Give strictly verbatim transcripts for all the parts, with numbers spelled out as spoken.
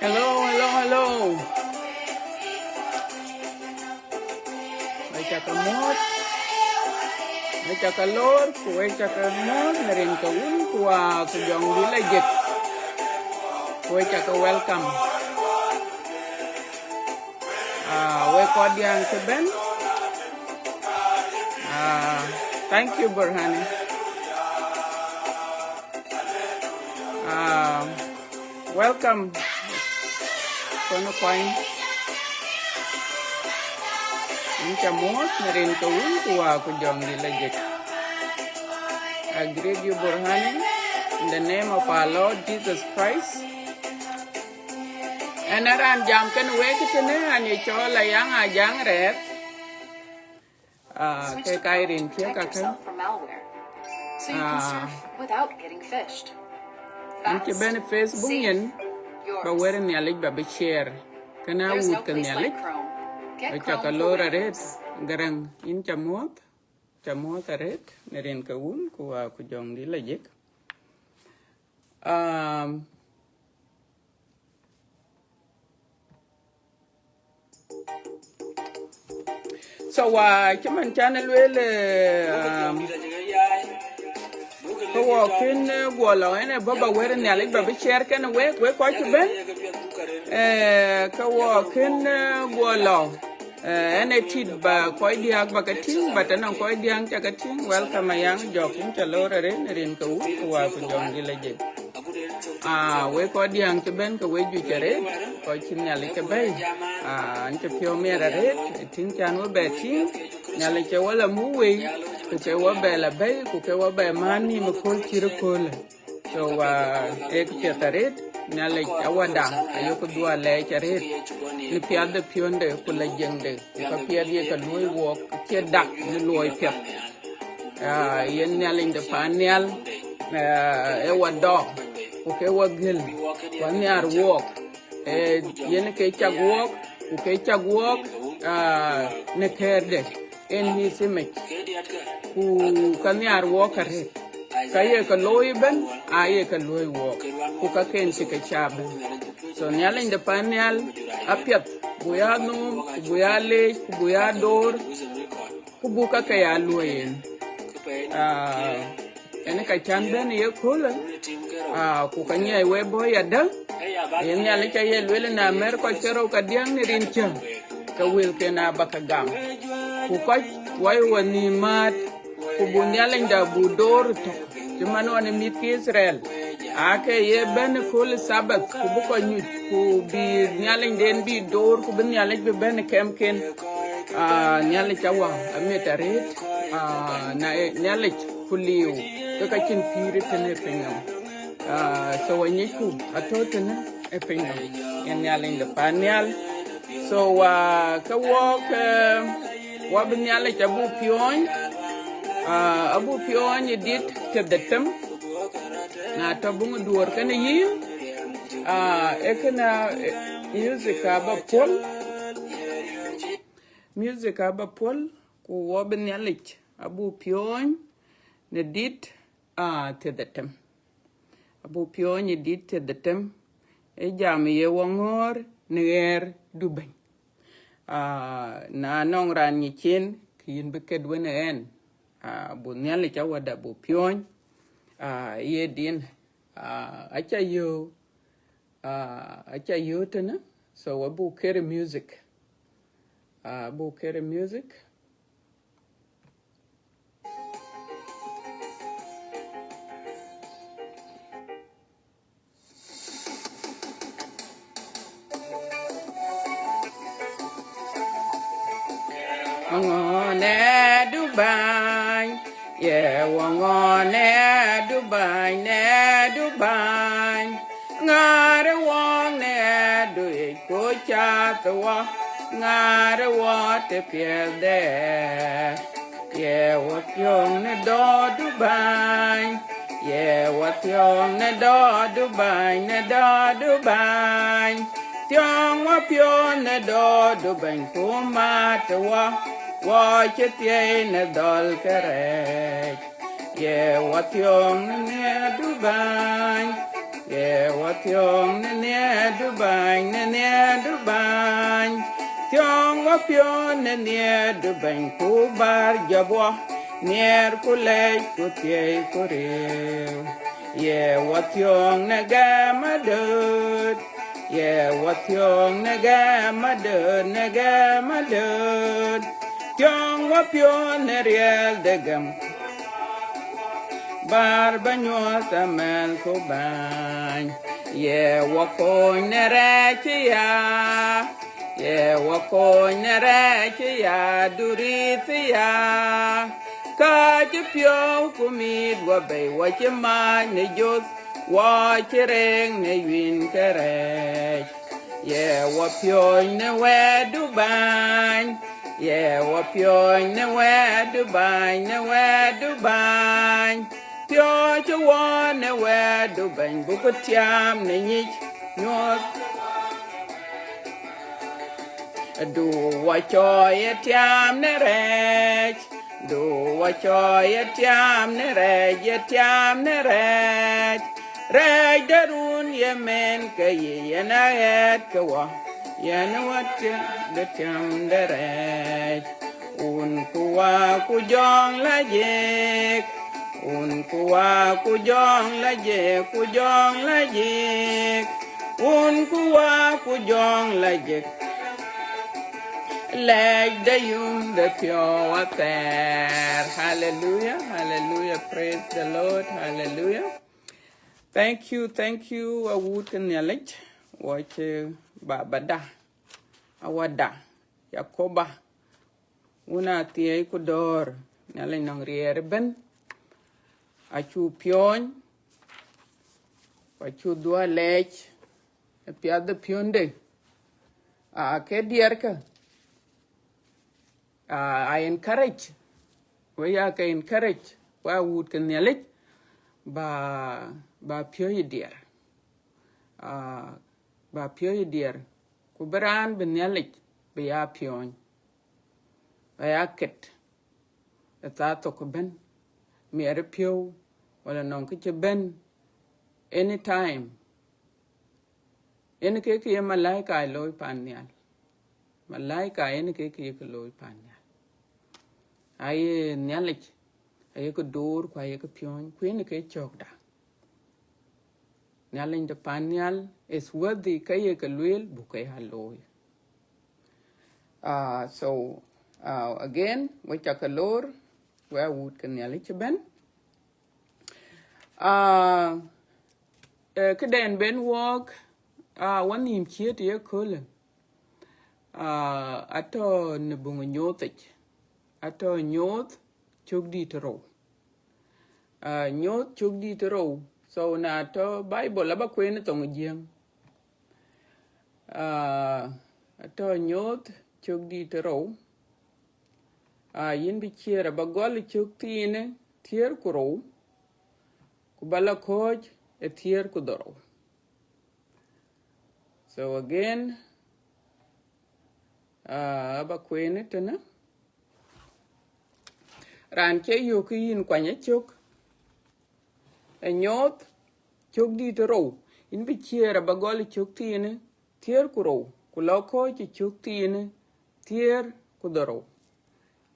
Hello, hello, hello. Wek cakë muɔ̈th, wek cakë lor, ku wek cakë muɔ̈th në rin ke Wun ku Wä ku Jɔŋdït Lajik. Ku wek cakë welcome. Ah, wek kɔc diäŋ cï bɛ̈n. Ah, thank you, Burhani. Ah, welcome, Kono Kuany. Yïn ca muɔ̈th në rin ke Wun ku Wä ku Jɔŋdït Lajik. I greet you, Burhani, in the name of our Lord Jesus Christ. Ɣɛn ë raan jam kenë wek tënë, ɣɛn ye cɔl Ayaŋ Ajaŋ Rɛɛth. Ah, ke ka rin kië ka kën. Ah, yïn cï bɛ̈n Facebook nyin, ba wɛ̈t Nhialic ba bï share. Kënë awut ke Nhialic. Wek cakë lor arëët, Garaŋ, yïn ca muɔ̈th, ca muɔ̈th arëët, në rin ke Wun ku Wä ku Jɔŋdït Lajik. Um, So, uh, cïmën can ë lueel, uh, um, ke wɔ kën, uh, guɔ lɔ, ɣɛn ë bɔ̈ ba wɛ̈t Nhialic ba bï share kenë wek, wek kɔc cï bɛ̈n. Uh, ke wɔ kën, uh, guɔ lɔ. Uh, ɣɛn ë tit ba kɔc diäk ba ke tïŋ, ba tënɔŋ kɔc diäŋ ca ke tïŋ. Welcome, Ayaŋ Jɔk, yïn ca lor arëët në rin ke Wun ku Wä ku Jɔŋdït Lajik. Ah, wek kɔc diäŋ cï bɛ̈n ke wek juëc arëët, kɔc cï Nhialic ke bɛ̈i. Ah, ɣɛn cï piɔ̈u miɛt arëët, tïŋ can we bɛ tïŋ, Nhialic cï we la muk wei, ku ke we bɛ la bɛ̈i, ku ke we bɛ män nïïm ëkööl cït ëköölë. So, ah, ee këpiɛth arëët, Nhialic Wäda ayök dhuɔ̈k lɛɛc arëët, në piath de piɔ̈nde ku la jiëŋde, ku ka piɛth ye ka luɔ̈i wuɔk, cie dak në luɔi piɛth. Ah, yen Nhialic de paan nhial, ah, ee wa dɔɔk, ku ke wa gël, wa nhiaar wuɔk. Eh, yen ke cak wuɔk, ku ke cak wuɔk, ah, në kɛ̈ɛ̈rde, in his image. Ku ka nhiaar wuɔk arëët. Ka ye ka looi ëbɛ̈n, aa ye ka luɔ̈i wuɔk. Ku ka ken cï ke ca bɛ̈n. So Nhialic de paan nhial, apiɛth, buk ya nhom, ku buk ya leec, ku buk ya door. Ku buk ka ke ya luɔ̈i yen. Ah, ɣɛn ka can bɛ̈n ye köölë. Ah, ku ka nyiɛc we bɔ̈ yadäŋ. Yen Nhialic aye lueel na mɛ̈r kɔc ke rou ka diäŋ në rin cäŋ, ke wëlken aa ba ke gam. Ku kɔc wai wa nhïïm määt, ku buk Nhialicda buk door tök, cï man ɣɔn ë mïth ke Itharel. Aake ye bɛ̈n ë kööl Thabath, ku bï kɔc nyuc, ku bï Nhialicden bï door, ku bï Nhialic bï bɛ̈n ë kɛmken. Ah, Nhialic awä, amit arëët, ah, na ye Nhialic ku liu, ke ka cïn pïïr ë tënë ë pinynɔm. Ah, so anyicku atɔ̈ tënë ë pinynɔm, yen Nhialic de paan nhial. So, ah, ke wɔk, eh, wɔ bï Nhialic abuk piɔ̈ɔ̈ny, ah, abuk piɔ̈ɔ̈ny ë dit thiërdhetem. Na tɔ̈ buŋ duɔ̈ɔ̈r kenë yïn, ah, ee kënë, eh, music aba puɔ̈l. Music aba puɔ̈l, ku wɔ bï Nhialic abuk piɔ̈ɔ̈ny në dit, ah, thiërdhetem. Abuk piɔ̈ɔ̈ny ë dit thiërdhetem, ee jam ye wɔ ŋɔ̈ɔ̈r në ɣɛɛr du bɛ̈ny. Ah, na nɔŋ raan nyic cin, ke yïn bï ket wën ë ɣɛn. Ah, buk Nhialic Wäda buk piɔ̈ɔ̈ny, ah, ye din, ah, aca yöök, ah, aca yöök tënë, so abuk ket music. Ah, abuk ket music. Ŋɔ̈ɔ̈r në Dubai, ye wɔ ŋɔ̈ɔ̈r në Dubai, në Dubai. Ŋäär ë wɔɔk në Dubai, ku cath wɔ, ŋäär ë wɔ të piɛth dɛ. Ye wɔ thiɔ̈ŋ në dɔ̈ɔ̈r Dubai, ye wɔ thiɔ̈ŋ në dɔ̈ɔ̈r Dubai, në dɔ̈ɔ̈r Dubai. Thiɔ̈ŋ wɔ piɔ̈ɔ̈th në dɔ̈ɔ̈r Dubai, ku määt wɔ, wɔ cï thiëi në dhɔ̈l kërɛɛc. Ye wɔ thiɔ̈ŋ në Dubai. Ye wɔ thiɔ̈ŋ në nhiɛɛrdu bäny, në nhiɛɛrdu bäny. Thiɔ̈ŋ wɔ piɔ̈n në nhiɛɛrdu bäny, ku bär jɔp wɔ nhiɛɛr ku lɛc ku thiëi ku riëëu. Ye wɔ thiɔ̈ŋ në gɛm adöt. Ye wɔ thiɔ̈ŋ në gɛm adöt, në gɛm adöt. Thiɔ̈ŋ wɔ piɔ̈n në riɛl de gɛm. Bär ba nyuɔɔth amɛn ku bäny. Ye wɔ kony në rɛɛc ya. Ye wɔ kony në rɛɛc ya, durit ya. Ka cï piɔ̈u ku miit wɔ bei, wɔ cï mac në joth, wɔ cï reŋ në win kërɛɛc. Ye wɔ piɔ̈ny në wɛɛtdu bäny. Ye wɔ piɔ̈ny në wɛɛtdu bäny, në wɛɛtdu bäny. Piɔ̈ɔ̈c wɔ në wɛɛtdu bäny, buk tiaam në nyic nyuɔɔth. Du wɔ cɔɔi ye tiaam në rɛɛc. Du wɔ cɔɔi ye tiaam në rɛɛc, ye tiaam në rɛɛc. Rɛɛc de run ye men ke ye yen aɣɛɛt ke wɔ. Yen wɔ tiɛm de tiam de rɛɛc. Wun ku wa ku jɔŋ la jek. Wun ku wa ku jɔŋ la jek, ku jɔŋ la jek. Wun ku wa ku jɔŋ la jek. Lɛc de yum de piɔ̈u athɛɛr. Hallelujah, hallelujah, praise the Lord, hallelujah. Thank you, thank you, awut ke Nhialic, wɔ cï babada, awada, Yakoba, wun athiɛɛi ku dɔ̈ɔ̈r, Nhialic nɔŋ riɛɛr ëbën, acu piɔ̈ɔ̈ny, ku acu dhuɔ̈k lɛc, ë piath de piɔ̈nde, aa, ke diɛɛrkë, aa, I encourage, we ya ke encourage, wa wut ke Nhialic, ba, ba piɔ̈ɔ̈c diɛɛr, aa, ba piɔ̈ɔ̈c diɛɛr, ku bï raan bï Nhialic bï ya piɔ̈ɔ̈ny, ba ya ket, ë thaa thok ëbën, miɛt ë piɔ̈u, wala nɔŋ kë cï bɛ̈n, anytime. Yen ke kë ye malaika looi pan nhial. Malaika yen ke kë ye kë looi pan nhial. Aye Nhialic, aye kë door, ku aye kë piɔ̈ɔ̈ny, ku yen ke cɔ̈kda. Nhialic de pan nhial is worthy, ka ye ke lueel, buk ke ya looi. Ah, so, ah, again, we ca ke lor, we awut ke Nhialic ëbën. Ah, eh, këden ben wɔɔk, ah, wɔ nhïïm ciët ye köölë. Ah, atɔ̈ në buŋ Nyooth yic. Atɔ̈ Nyooth cök dït rou. Ah, Nyooth cök dït rou. So na tɔ̈ Bible aba kueen thoŋ Jiëŋ. Ah, atɔ̈ Nyooth cök dït rou. Ah, yïn bï ciëër aba gɔl cök thiinë thiëër ku rou, ku ba la kɔ̈ɔ̈c ë thiëër ku dhorou. So again, ah, aba kueen tënë. Raan cï yök ke yïn kuany ë cök, ë Nyooth cök dït rou, yïn bï ciëër aba gɔl cök thiinë thiëër ku rou, ku la kɔ̈ɔ̈c cök thiinë thiëër ku dhorou.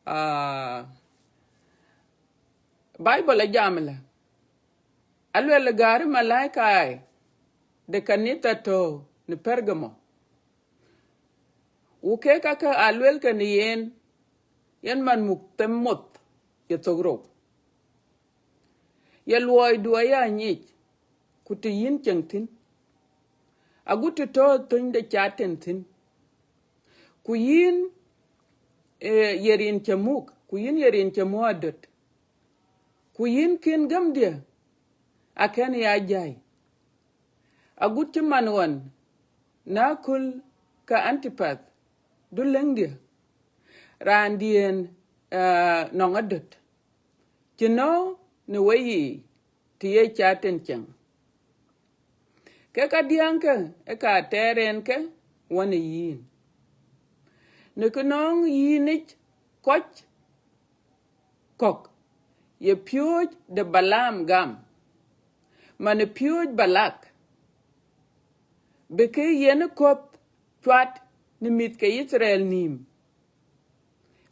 Ah, Bible ajam ëlä, aluel gäär ë malaika de kanitha tɔ̈ në Pergamo. Ku kek kakë aluel ke në yen, yen man muk them moth ye thok rou. Ye luɔidu aya nyic, ku të yïn ceŋ thïn, agut të tɔ̈ thöny de caten thïn. Ku yïn, eh, ye rin cä muk, ku yïn ye rin cä muk adöt. Ku yïn kën gämdiɛ̈ akën ya jäi. Agut cï man ɣɔn në aköl ke Antipath, du lëŋdiɛ̈, raandiɛ̈n, eh, nɔŋ adöt, cï nɔ̈k në weyiic, të ye caten ceŋ. Ke ka diäŋkë ë ka tɛɛr en ke wën ë yïn. Në kë nɔŋ yïnic kɔc kɔ̈k, ye piööc de Balaam gam, man ë piööc Balak, Bï kë yen kɔ̈th cuat në mïth ke Yithriɛl nïïm,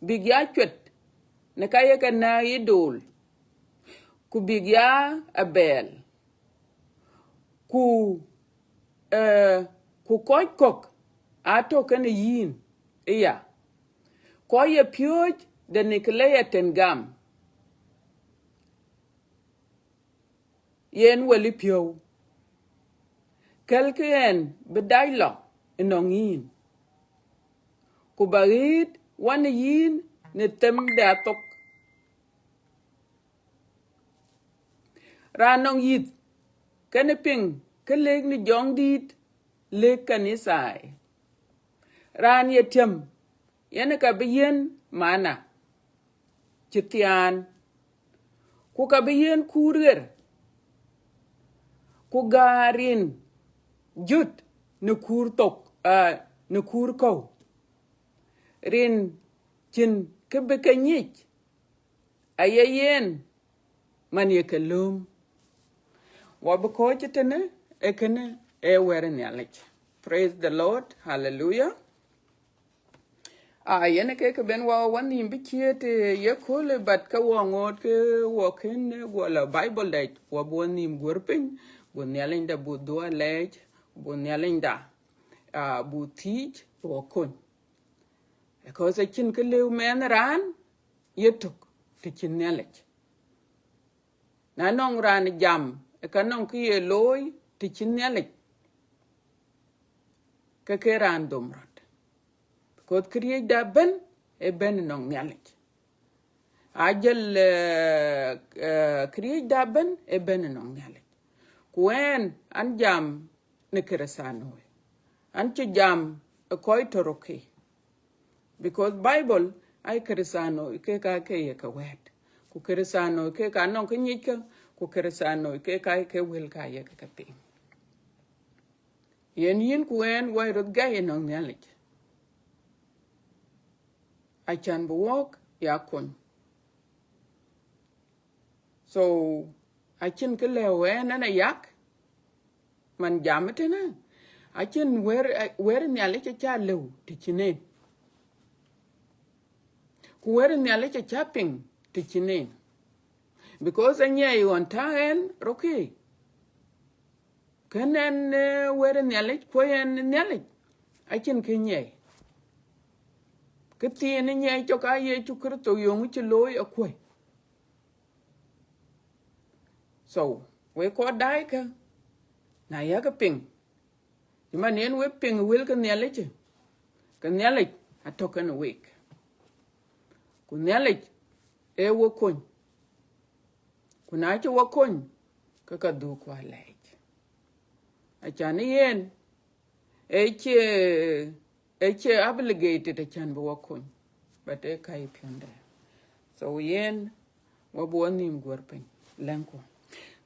bïk ya cuet në ka ye ke nääk ye dol, ku bïk ya abɛɛl, ku, eh, ku kɔc kɔ̈k aa tɔ̈ kenë yïn ëya, kɔc ye piööc de Nikolai tɛ̈n gam, yen wël piɔ̈u, kɛlkï ɣɛn bï dac lɔ ënɔŋ yïn, ku ba ɣëët wɔ në yïn në them de athok. Raan nɔŋ yith kenë piŋ kë lëk në jɔŋdït, lëk kanithai. Raan ye tiëm, yen ka bï yiën mana cï thiaan, ku ka bï yiën kuur ɣer, ku gäär rin jöt në kuur thok, ah, në kuur kɔ̈u, rin cïn kë bï ke nyic, aye yen man ye ke lööm. Wɔ bï kɔ̈ɔ̈c tënë, ee kënë ee wɛ̈t Nhialic. Praise the Lord. Hallelujah. Ah, yen ke kë ben wɔ wɔ nhïïm bï ciët, eh, ye köölë, but ka wɔ ŋoot ke wɔ kën, eh, guɔ lɔ Bible dɛc, wɔ bï wɔ nhïïm guɔ̈r piny, bï Nhialic da bï dhuɔ̈k alɛɛc, bï Nhialic da, ah, bï thiëc, bï wɔ kony. Because acïn kë lëu mɛnh raan yetök të cïn Nhialic. Na nɔŋ raan jam ë ka nɔŋ kë ye looi të cïn Nhialic, ke ke raan dhom rɔt. Because këriëëcda ëbën ë bɛ̈n ënɔŋ Nhialic. Ajël, eh, eh, këriëëcda ëbën ë bɛ̈n ënɔŋ Nhialic. Ku ɣɛn, an jam në Kërëthänooi. An cï jam ë kɔc tɔ̈ rökë. Because Bible, ai Kërëthänooi kek aa ke ye ke wɛ̈ɛ̈t. Ku Kërëthänooi kek aa nɔŋ kë nyic kä, ku Kërëthänooi kek aa ke wël ka ye ke piŋ. Yen yïn ku ɣɛn wɔ röt gäi ënɔŋ Nhialic, acän bï wɔk ya kony. So, acïn kë lëu ɣɛn, ɣɛn ayak, man jam ëtënë, acïn wɛ̈t, wɛ̈t Nhialic acä lëu të cïn en. Ku wɛ̈t Nhialic acä piŋ të cïn en. Because anyiɛɛi ɣɔn tääu ɣɛn rökë. Kën ɛn, eh, wɛ̈t Nhialic, kuɔ̈i ɛn Nhialic, acïn kë nyiɛɛi. Kë thiin nyiɛɛi cök aa Yecu Kërtho yöŋ cï looi akuɔ̈i. So, wek kɔc daai kä, na yakë piŋ, cï man yen wek piŋ wël ke Nhialic, ke Nhialic atɔ̈ kenë wek. Ku Nhialic ee we kony. Ku na cï we kony, ke ka dhuk ku alɛɛc. Acän yen, ë cie, ë cie obligated acän bï wɔ kony, but ë ka ye piɔ̈nde. So yen, wɔ bï wɔ nhïïm guɔ̈r piny, lɛ̈ŋku.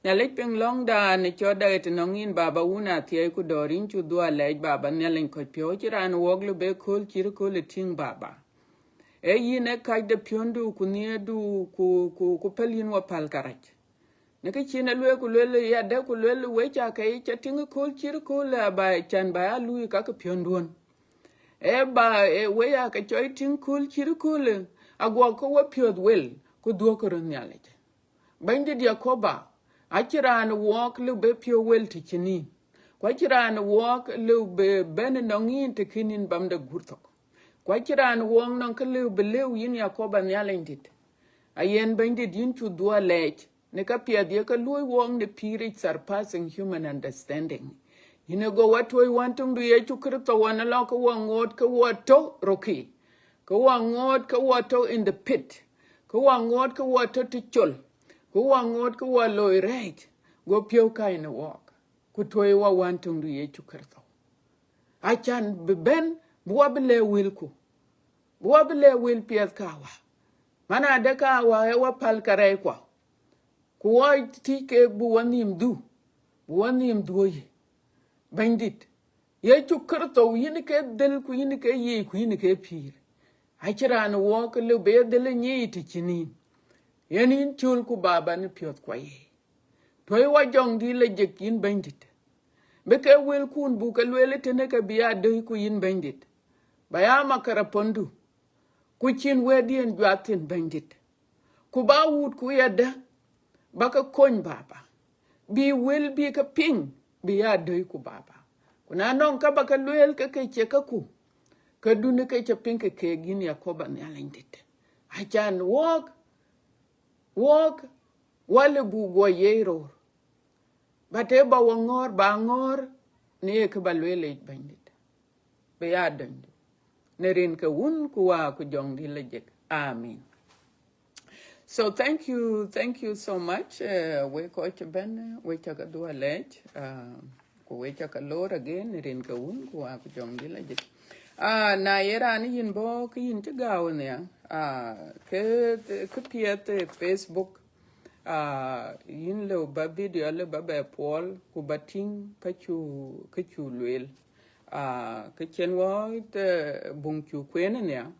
Nhialic piŋ lɔ̈ŋda në cɔ̈tda ë tënɔŋ yïn, Baba, wun athiɛɛi ku dɔ̈ɔ̈r, yïn cuk dhuɔ̈k alɛɛc, Baba, Nhialic kɔc piɔ̈u, cïn raan wɔk lëu bï kööl cït kööl ë tïŋ, Baba. Ee yïn ee kac de piɔ̈ndu ku nhiëërdu ku, ku, ku pɛ̈l yïn wɔ päl kärac. Në kë cïn e lueel ku lueel ya dɛ ku lueel wec aa ke ca tïŋ kööl cït kööl ë ba cän ba ya luui ka ke piɔ̈nduön. Ee ba, ee wec aa ke cɔi tïŋ kööl cït kööl ë, aguɔ ke we piɔ̈th wel ku dhuɔ̈k röt Nhialic. Bɛ̈nydït Yakoba, acïn raan wɔɔk lëu bï piɔ̈u wel të cïn yïn. Ku acïn raan wɔɔk lëu bï bɛ̈n ënɔŋ yïn të kën yïn bamde guur thok. Ku acïn raan wɔɔk nɔŋ kë lëu bï lëu yïn Yakoba Nhialic dït. Ayen Bɛ̈nydït yïn cuk dhuɔ̈k alɛɛc në ka piɛth ye ke luɔ̈i wɔɔk në pïïric, surpassing human understanding. Yïn ë go wɔ tuɔ̈c Wën töŋdu Yecu Kërtho wën ë lɔ ke wɔ ŋoot ke wɔ tɔ̈ rökë. Ke wɔ ŋoot ke wɔ tɔ̈ in the pit. Ke wɔ ŋoot ke wɔ tɔ̈ të col. Ke wɔ ŋoot ke wɔ loi rɛɛc. Go piɔ̈u kääc në wɔɔk. Ku tuɔ̈c wɔ Wën töŋdu Yecu Kërtho. Acän bï bɛ̈n, bï wɔ bï lɛ̈k wëlku. Bï wɔ bï lɛ̈k wël piɛth ka wä. Man adë ka wä ee wɔ päl kärɛckuɔ. Ku wɔ tïc keek bï wɔ nhïïm dhuk, bï wɔ nhïïm dhuɔ̈k yï. Bɛ̈nydït, Yecu Kërtho, yïn ke dhël, ku yïn ke yiëë, ku yïn ke pïïr. Acïn raan wɔɔk lëu bï ye dhël ë nyic të cïn yïn. Yen yïn cöl ku Baba në piɔ̈thkuɔ ye. Tuɔ̈c wɔ jɔŋdït lajik yïn Bɛ̈nydït. Bï ke wëlkun buk ke lueel tënë ke bï ya döi ku yïn Bɛ̈nydït. Ba ya makarapondu, ku cïn wɛ̈tdiɛ̈n juak thïn Bɛ̈nydït. Ku ba wuutku yadë, ba ke kony Baba. Bï wël bï ke piŋ, bï ya döiku Baba. Ku na nɔŋ ka ba ke lueel ke ke cie kaku, ke dun ke cï piŋ ke keek yïn Yakoba Nhialic dït. Acan wɔɔk, wɔɔk, wale buk guɔ yiëk röör. But ë ba wɔ ŋɔ̈ɔ̈r, ba ŋɔ̈ɔ̈r në ye kë ba lueel yic Bɛ̈nydït. Bï ya dönydu. Në rin ke Wun ku Wä ku Jɔŋdït Lajik. Amin. So thank you, thank you so much. Uh, wek kɔc cï bɛ̈n, wek ca ke dhuɔ̈k lɛc, uh, ku wek ca ke lor again, në rin ke Wun ku Wä ku Jɔŋdït Lajik. Uh, na ye raan yïn bɔ̈, ke yïn cï gääu nhial, uh, ke, ke piɛth ë Facebook, uh, yïn lëu ba video lëu ba bɛ puɔl, ku ba tïŋ ka cu, ka cu lueel. Ah, ke cïn wɔ, eh, buŋ cu kueen nhial,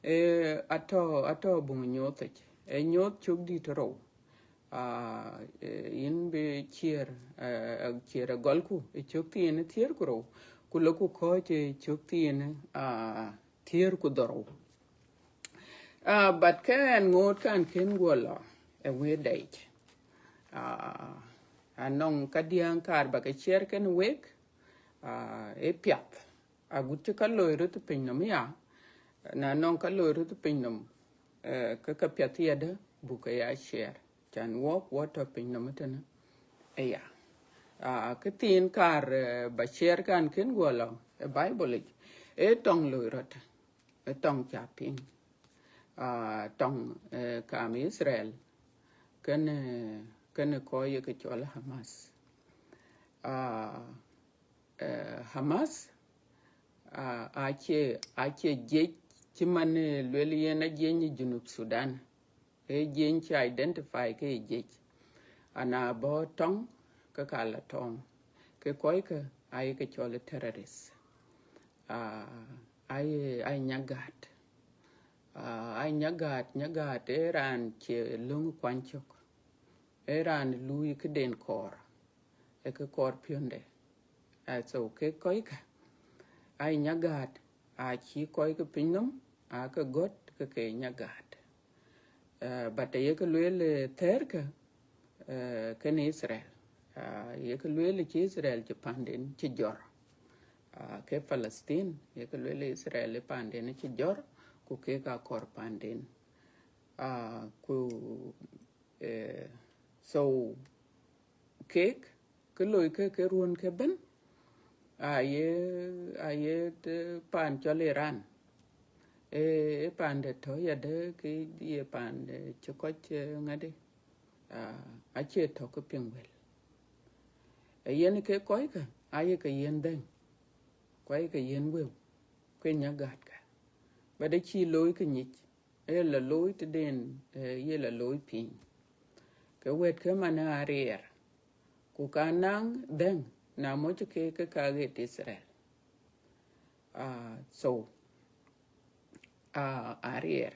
eh, atɔ̈, atɔ̈ buŋ nyuɔɔth yic. Ee nyuɔɔth cök dït rou. Ah, eh, yïn bï ciëër, eh, ciëër agɔlku ë cök thiin thiëër ku rou, ku lɔku kɔ̈ɔ̈c ë cök thiin, ah, thiëër ku dhorou. Ah, but ke ɣɛn ŋoot kan kën guɔ lɔ ë wëëtda yic. Ah, anɔŋ ka diäŋ kaar ba ke share kenë wek, ah, ë piath. Agut cï ka loi röt piny nɔm ya, na nɔŋ ka loi röt piny nɔm, eh, ke ka piath yadë buk ke ya share. Can wɔk wɔ tɔ̈ piny nɔm tënë aya. Ah, kë thiin kaar, eh, ba share kan kën guɔ lɔ ë Bible yic, ee tɔŋ loi röt. Ë tɔŋ ca piŋ. Ah, tɔŋ, eh, kam Israel kenë, kenë kɔc ye ke cɔl Hamas. Ah, eh, Hamas, ah, acie, acie jiëc cï man, eh, lueel yen ajiëc ë Junub Sudan. Ee jiëc cï identify ke jiëc. Ana bɔ̈ tɔŋ, ke ka la tɔŋ. Ke kɔckë aye ke cɔl terrorist. Ah, aye, aye nyagaat. Ah, aye nyagaat, nyagaat ee raan cie löŋ kuany cök. Ee raan luui këden kɔɔr. Ee kë kɔɔr piɔ̈nde. Ah, so ke kɔckë, aye nyagaat, acï kɔc ke piny nɔm, aa ke gɔ̈t ke ke nyagaat. Eh, but ayek lueel, eh, thɛɛrkë, eh, kenë Israel. Ah, ayek lueel cï Israel cï panden cï jɔr. Ah, ke Palestine, ayek lueel Israel ë panden cï jɔr, ku kek akɔɔr panden. Ah, ku, eh, so, kek, kë loi ke, ke ruɔ̈n ke bɛ̈n, aye, aye të paan cɔl Iran. Ee, ee pande tɔ̈ yadë ke ye pande cï kɔc, eh, ŋadï, ah, acie tɔ̈ ke piŋ wël. Ee yen ke kɔckë, aye ke yiën dhëŋ, ku aye ke yiën wëu, ku ë nyagatkë. But acï looi ke nyic, ee la looi tëden, eh, ye la looi piny. Ke wɛ̈tkë man aa riɛɛr, ku ka naŋ dhëŋ, na moc ke, ke ka ɣet Israel. Ah, so, ah, aa riɛɛr.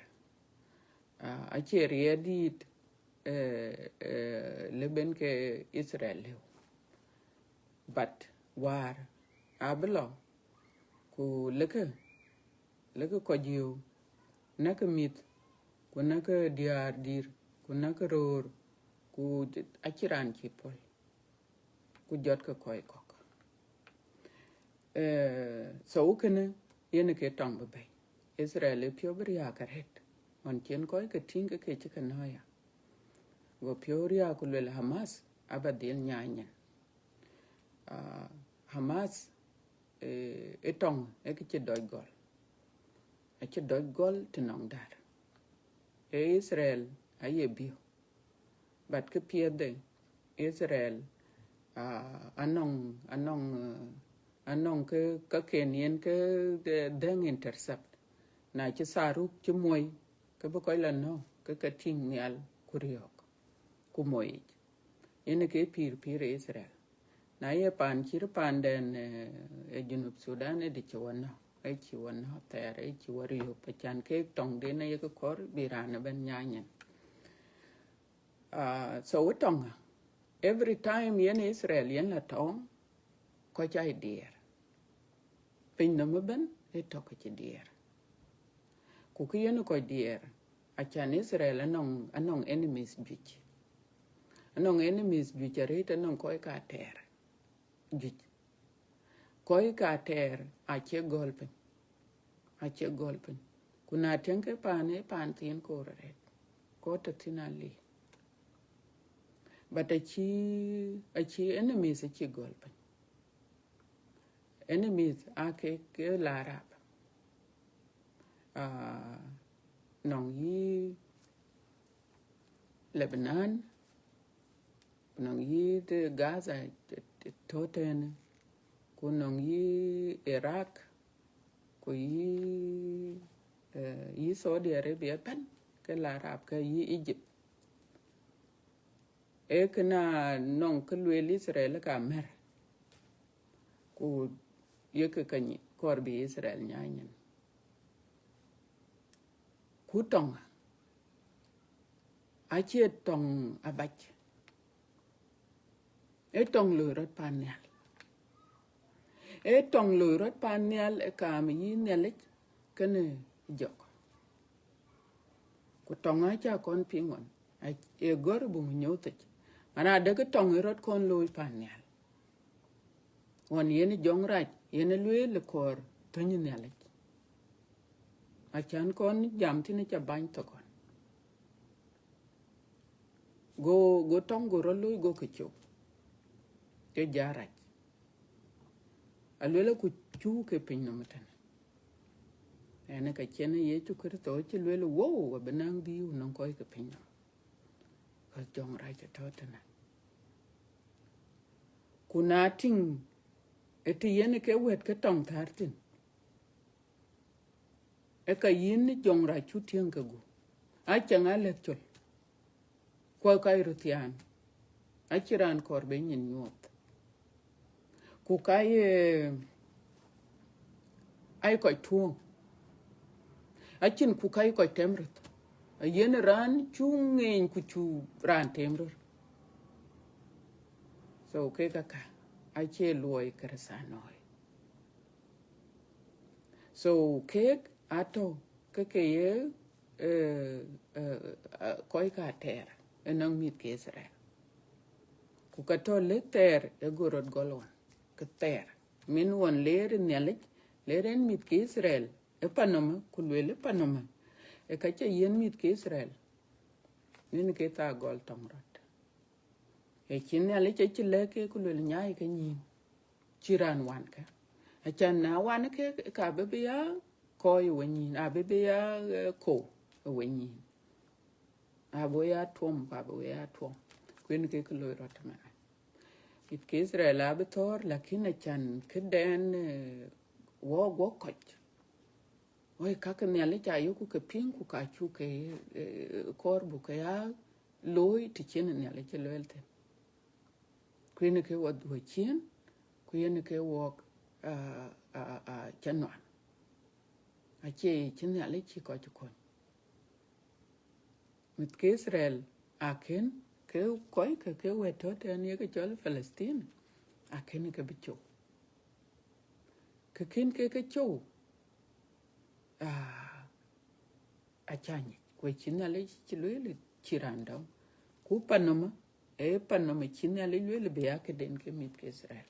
Ah, acie riɛɛr dït, eh, eh, lëu ben ke Israel lëu. But wäär abï lɔ, ku lëkë, lëkë kɔc yöök, näkë mïth, ku näkë diäär dïïr, ku näkë röör, ku acïn raan cï puɔ̈l, ku jɔtkë kɔc kɔ̈k. Eh, so kënë yen ke tɔŋ bï bɛ̈i. Israel ë piɔ̈u bï riääk arëët, ɣɔn cïn kɔc ke tïŋ ke ke cï ke nɔ̈k ya. Go piɔ̈u riääk ku luel Hamas aba dhil nyaai nyin. Ah, Hamas, eh, ë tɔŋ ë kë cï dɔc gɔl. Acï dɔc gɔl të nɔŋ däär. Ee Israel aye biɔ̈. But kë piɛth de Israel, ah, anɔŋ, anɔŋ, eh, anɔŋ ke, ke ken yen ke, eh, dhëŋ intercept. Na cï tharuk cï muɔi, ke bï kɔc la nɔ̈k, ke ke tïŋ nhial ku riɔ̈ɔ̈k, ku muɔi yic. Yen ke pïïr, pïïr ë Israel. Na ye paan cït paanden, eh, ë Junub Sudan, ë dï cï wɔ nɔ̈k, ë cï wɔ nɔ̈k thɛɛr, ë cï wɔ riɔ̈ɔ̈k, acan kek tɔŋden ayek kɔɔr bï raan ëbɛ̈n nyaai nyin. Ah, so ë tɔŋ, every time yen Israel yen la tɔŋ, kɔc aa diɛɛr. Piny nɔm ëbɛ̈n ë tɔ̈ ke cï diɛɛr. Ku kë yen kɔc diɛɛr, acan Israel anɔŋ, anɔŋ enemies juëc. Anɔŋ enemies juëc arëët, anɔŋ kɔc ka tɛɛr juëc. Kɔc ka tɛɛr acie gɔl piny. Acie gɔl piny. Ku na tiɛŋ ke paan, ee paan thiin koor arëët. Kɔc tɔ̈ thïn ali. But acie, acie enemies acie gɔl piny. Enemies aa ke, ke la Arab. Ah, nɔŋ yï Lebanon, ku nɔŋ yï të Gaza, të, të tɔ̈ tënë, ku nɔŋ yï Iraq, ku yï, eh, yï Saudi Arabia ëbɛ̈n, ke la Arab, ke yï Egypt. Ee kënë nɔŋ kë lueel Israel ka mɛ̈r, ku yekë ke nyi-, kɔɔr bï Israel nyaai nyin. Ku tɔŋ, acie tɔŋ abac. Ee tɔŋ loi rɔt pan nhial. Ee tɔŋ loi rɔt pan nhial ë kaam yï Nhialic kenë jɔk. Ku tɔŋ aca kɔn piŋ ɣɔn, a-, ee gɔ̈r buŋ nyuuthic. Mana dek tɔŋ ë rɔt kɔn looi pan nhial. Ɣɔn yen jɔŋ rac, yen lueel ë kɔɔr thöny Nhialic. Acan kɔn jam thïn ca bany thok ɣɔn. Go, go tɔŋ go rɔt looi go ke cop. Ke ja rac. Aluel ku cuk ke piny nɔm tënë. Ɛn ka cïn Yecu Kërtho cï lueel, wow, abï naŋ dhiu nɔŋ kɔc ke piny nɔm. Ka jɔŋ rac atɔ̈ tënë. Ku na tïŋ ë të yen ke wɛ̈t ke tɔŋ thär thïn, ë ka yïn jɔŋ rac cu tiëŋ ke gup. Acäŋ alɛ̈th col. Kuɔ̈k ka ye röt thiaan, acïn raan kɔɔr bï nyin nyuɔɔth. Ku ka ye, ai kɔc tuɔ̈ŋ, acïn ku ka ye kɔc tɛm röt. Ayen raan cu ŋeeny ku cu raan tɛm röt. So kek aka acie luɔi Kërëthänooi. So kek atɔ̈ ke ke ye, eh, eh, eh, kɔc ka tɛɛr ënɔŋ mïth ke Israel. Ku ka tɔ̈ lëk thɛɛr ë go rɔt gɔl ɣɔn, ke thɛɛr. Min ɣɔn leer Nhialic, leer en mïth ke Israel, ë panɔmë, ku lueel ë panɔmë, ë ka ca yiën mïth ke Israel, min ke thaa gɔl tɔŋ rɔt. Ë cï Nhialic acï lɛ̈k ke ku lueel nyaai ke nyïïn, cï raan wan ke. Acan na wan ke, ka bï bï ya kɔɔi ë we nyïïn, abï bï ya, eh, kou ë we nyïïn. Abï we ya tuɔm, ku abï we ya tuɔm. Ku yen ke kë loi rɔt ëmënë. Mïth ke Israel abï thɔ̈ɔ̈r, lakin acan këden, eh, wɔ guɔ kɔc. Woi, ka ke Nhialic ca yökku ke piŋ, ku ka cuk ke, eh, kɔɔr buk ke ya looi të cïn Nhialic cï lueel thïn. Ku yen ke wɔ dhuɔ̈k ciëën, ku yen ke wɔk, ah, ah, ah, ca nuan. Acie cï Nhialic cï kɔc kony. Mïth ke Israel akën ke kɔc ke, ke wɛ̈t tɔ̈ tɛ̈n ye ke cɔl Palestine, akën ke bï cop. Ke kën ke ke cop, ah, aca nyic, ku cï Nhialic cï lueel cï raan dɔm. Ku panɔmë, ee panɔmë cï Nhialic lueel bï ya këden ke mïth ke Israel.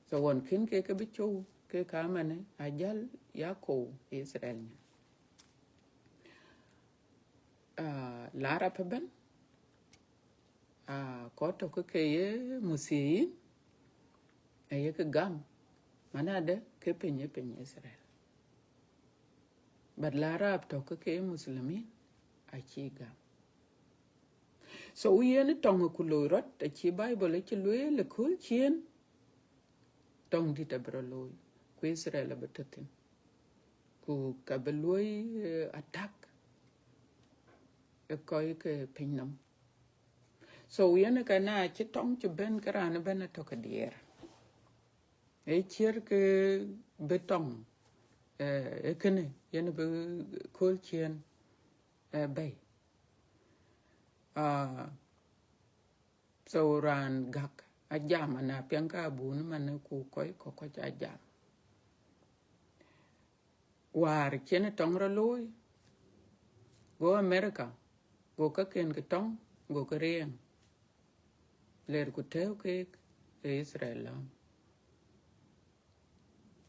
So ɣɔn kën ke ke bï cop, ke ka manë ajäl ya kou Israel nyin. Ah, la Arab ëbɛ̈n, ah, kɔc tɔ̈ ke ke ye Masihiyin, aye ke gam, mana de ke piny, ye piny Israel. But la Arab tɔ̈ ke ke ye Muslimin, acï gam. So yen tɔŋ ku loi rɔt, acï Bible acï lueel ë kööl ciëën, tɔŋ dït abï rɔt looi, ku Israel abï tɔ̈ thïn. Ku ka bï luɔi, eh, attack ë kɔc ke piny nɔm. So yen ka na cï tɔŋ cï bɛ̈n, ke raan ëbɛ̈n atɔ̈ ke diɛɛr. Ee ciɛ̈r ke bï tɔŋ, eh, ë kënë, yen bï kööl ciëën, eh, bɛ̈i. Ah, so raan gäk, ajam, ana piɛŋ ka abun man ku kɔc kɔ̈k kɔc ajam. Wäär cïn tɔŋ rɔt looi, go America, go käkken ke tɔŋ, go ke riɛŋ, ler ku tɛ̈ɛ̈u keek ë Israel lɔ̈ŋ.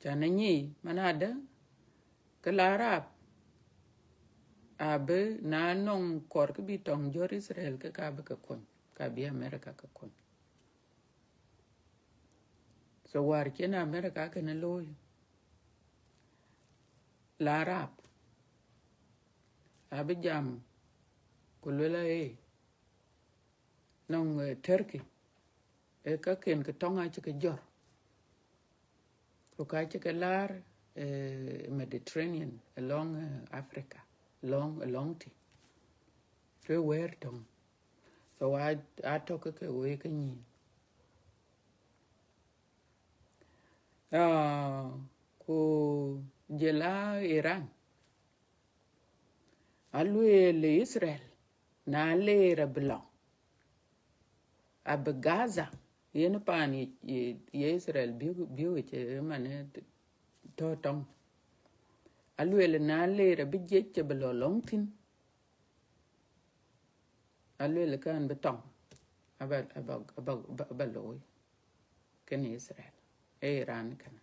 Can ë nyic man adë, ke la Arab abï na nɔŋ kɔɔr kë bï tɔŋ jɔt Israel, ke ka bï ke kony, ka bï America ke kony. So wäär cïn America kënë looi, la Arab abï jam ku luel ee, nɔŋ, eh, Turkey, ee käkken ke tɔŋ acï ke jɔt, ku ka cï ke laar, eh, Mediterranean, alɔŋ, eh, Africa, lɔŋ, alɔŋ tï. Ke wɛ̈ɛ̈r tɔŋ. So a, a tɔ̈ ke ke wek ke nyïn. Ah, ku jɔl a Iran, alueel Israel, na ler abï lɔ, abï Gaza, yen paan ye, ye, ye Israel biök, biök cï man ë tɔ̈ tɔŋ. Alueel na ler abï jiëc cï bï lɔ lɔŋ thïn, alueel kën bï tɔŋ aba, aba, aba, aba, aba looi kënë Israel, ee Iran kënë.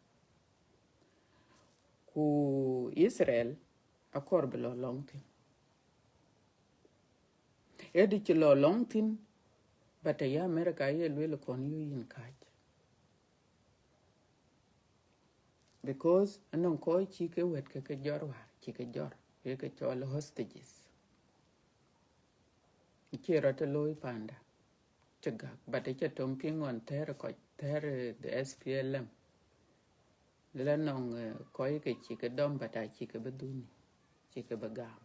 Ku Israel akɔɔr bï lɔ lɔŋ thïn. Ëdï cï lɔ lɔŋ thïn, but aye America ye lueel kɔn yï yïn kääc. Because anɔŋ kɔc cï ke wɛ̈t ke ke jɔt wäär, cï ke jɔt, ke ke cɔl hostages. Cie rɔt ë looi panda, cï gäk, but ë cï tɔŋ piŋ ɣɔn thɛɛr kɔc, thɛɛr, eh, the S P L M. Lëla nɔŋ, eh, kɔc ke cï ke dɔm, but acï ke bï dhuni, cï ke bï gam.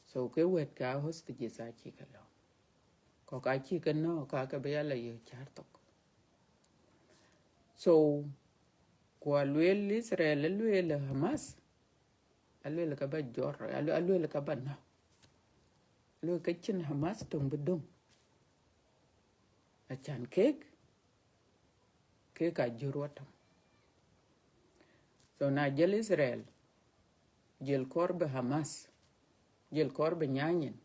So ke wɛ̈t ke hostages acï ke lɔ. Kɔ̈k acï ke nɔ̈k, ka ke bï ya la yök cär thok. So, ku alueel Israel, alueel Hamas, alueel ka ba jɔt, alu-, alueel ka ba nɔ̈k. Alueel ka cïn Hamas töŋ bï döŋ. Acan kek, kek ka jur watɔŋ. So na jël Israel, jël kɔɔr bï Hamas, jël kɔɔr bï nyanyin,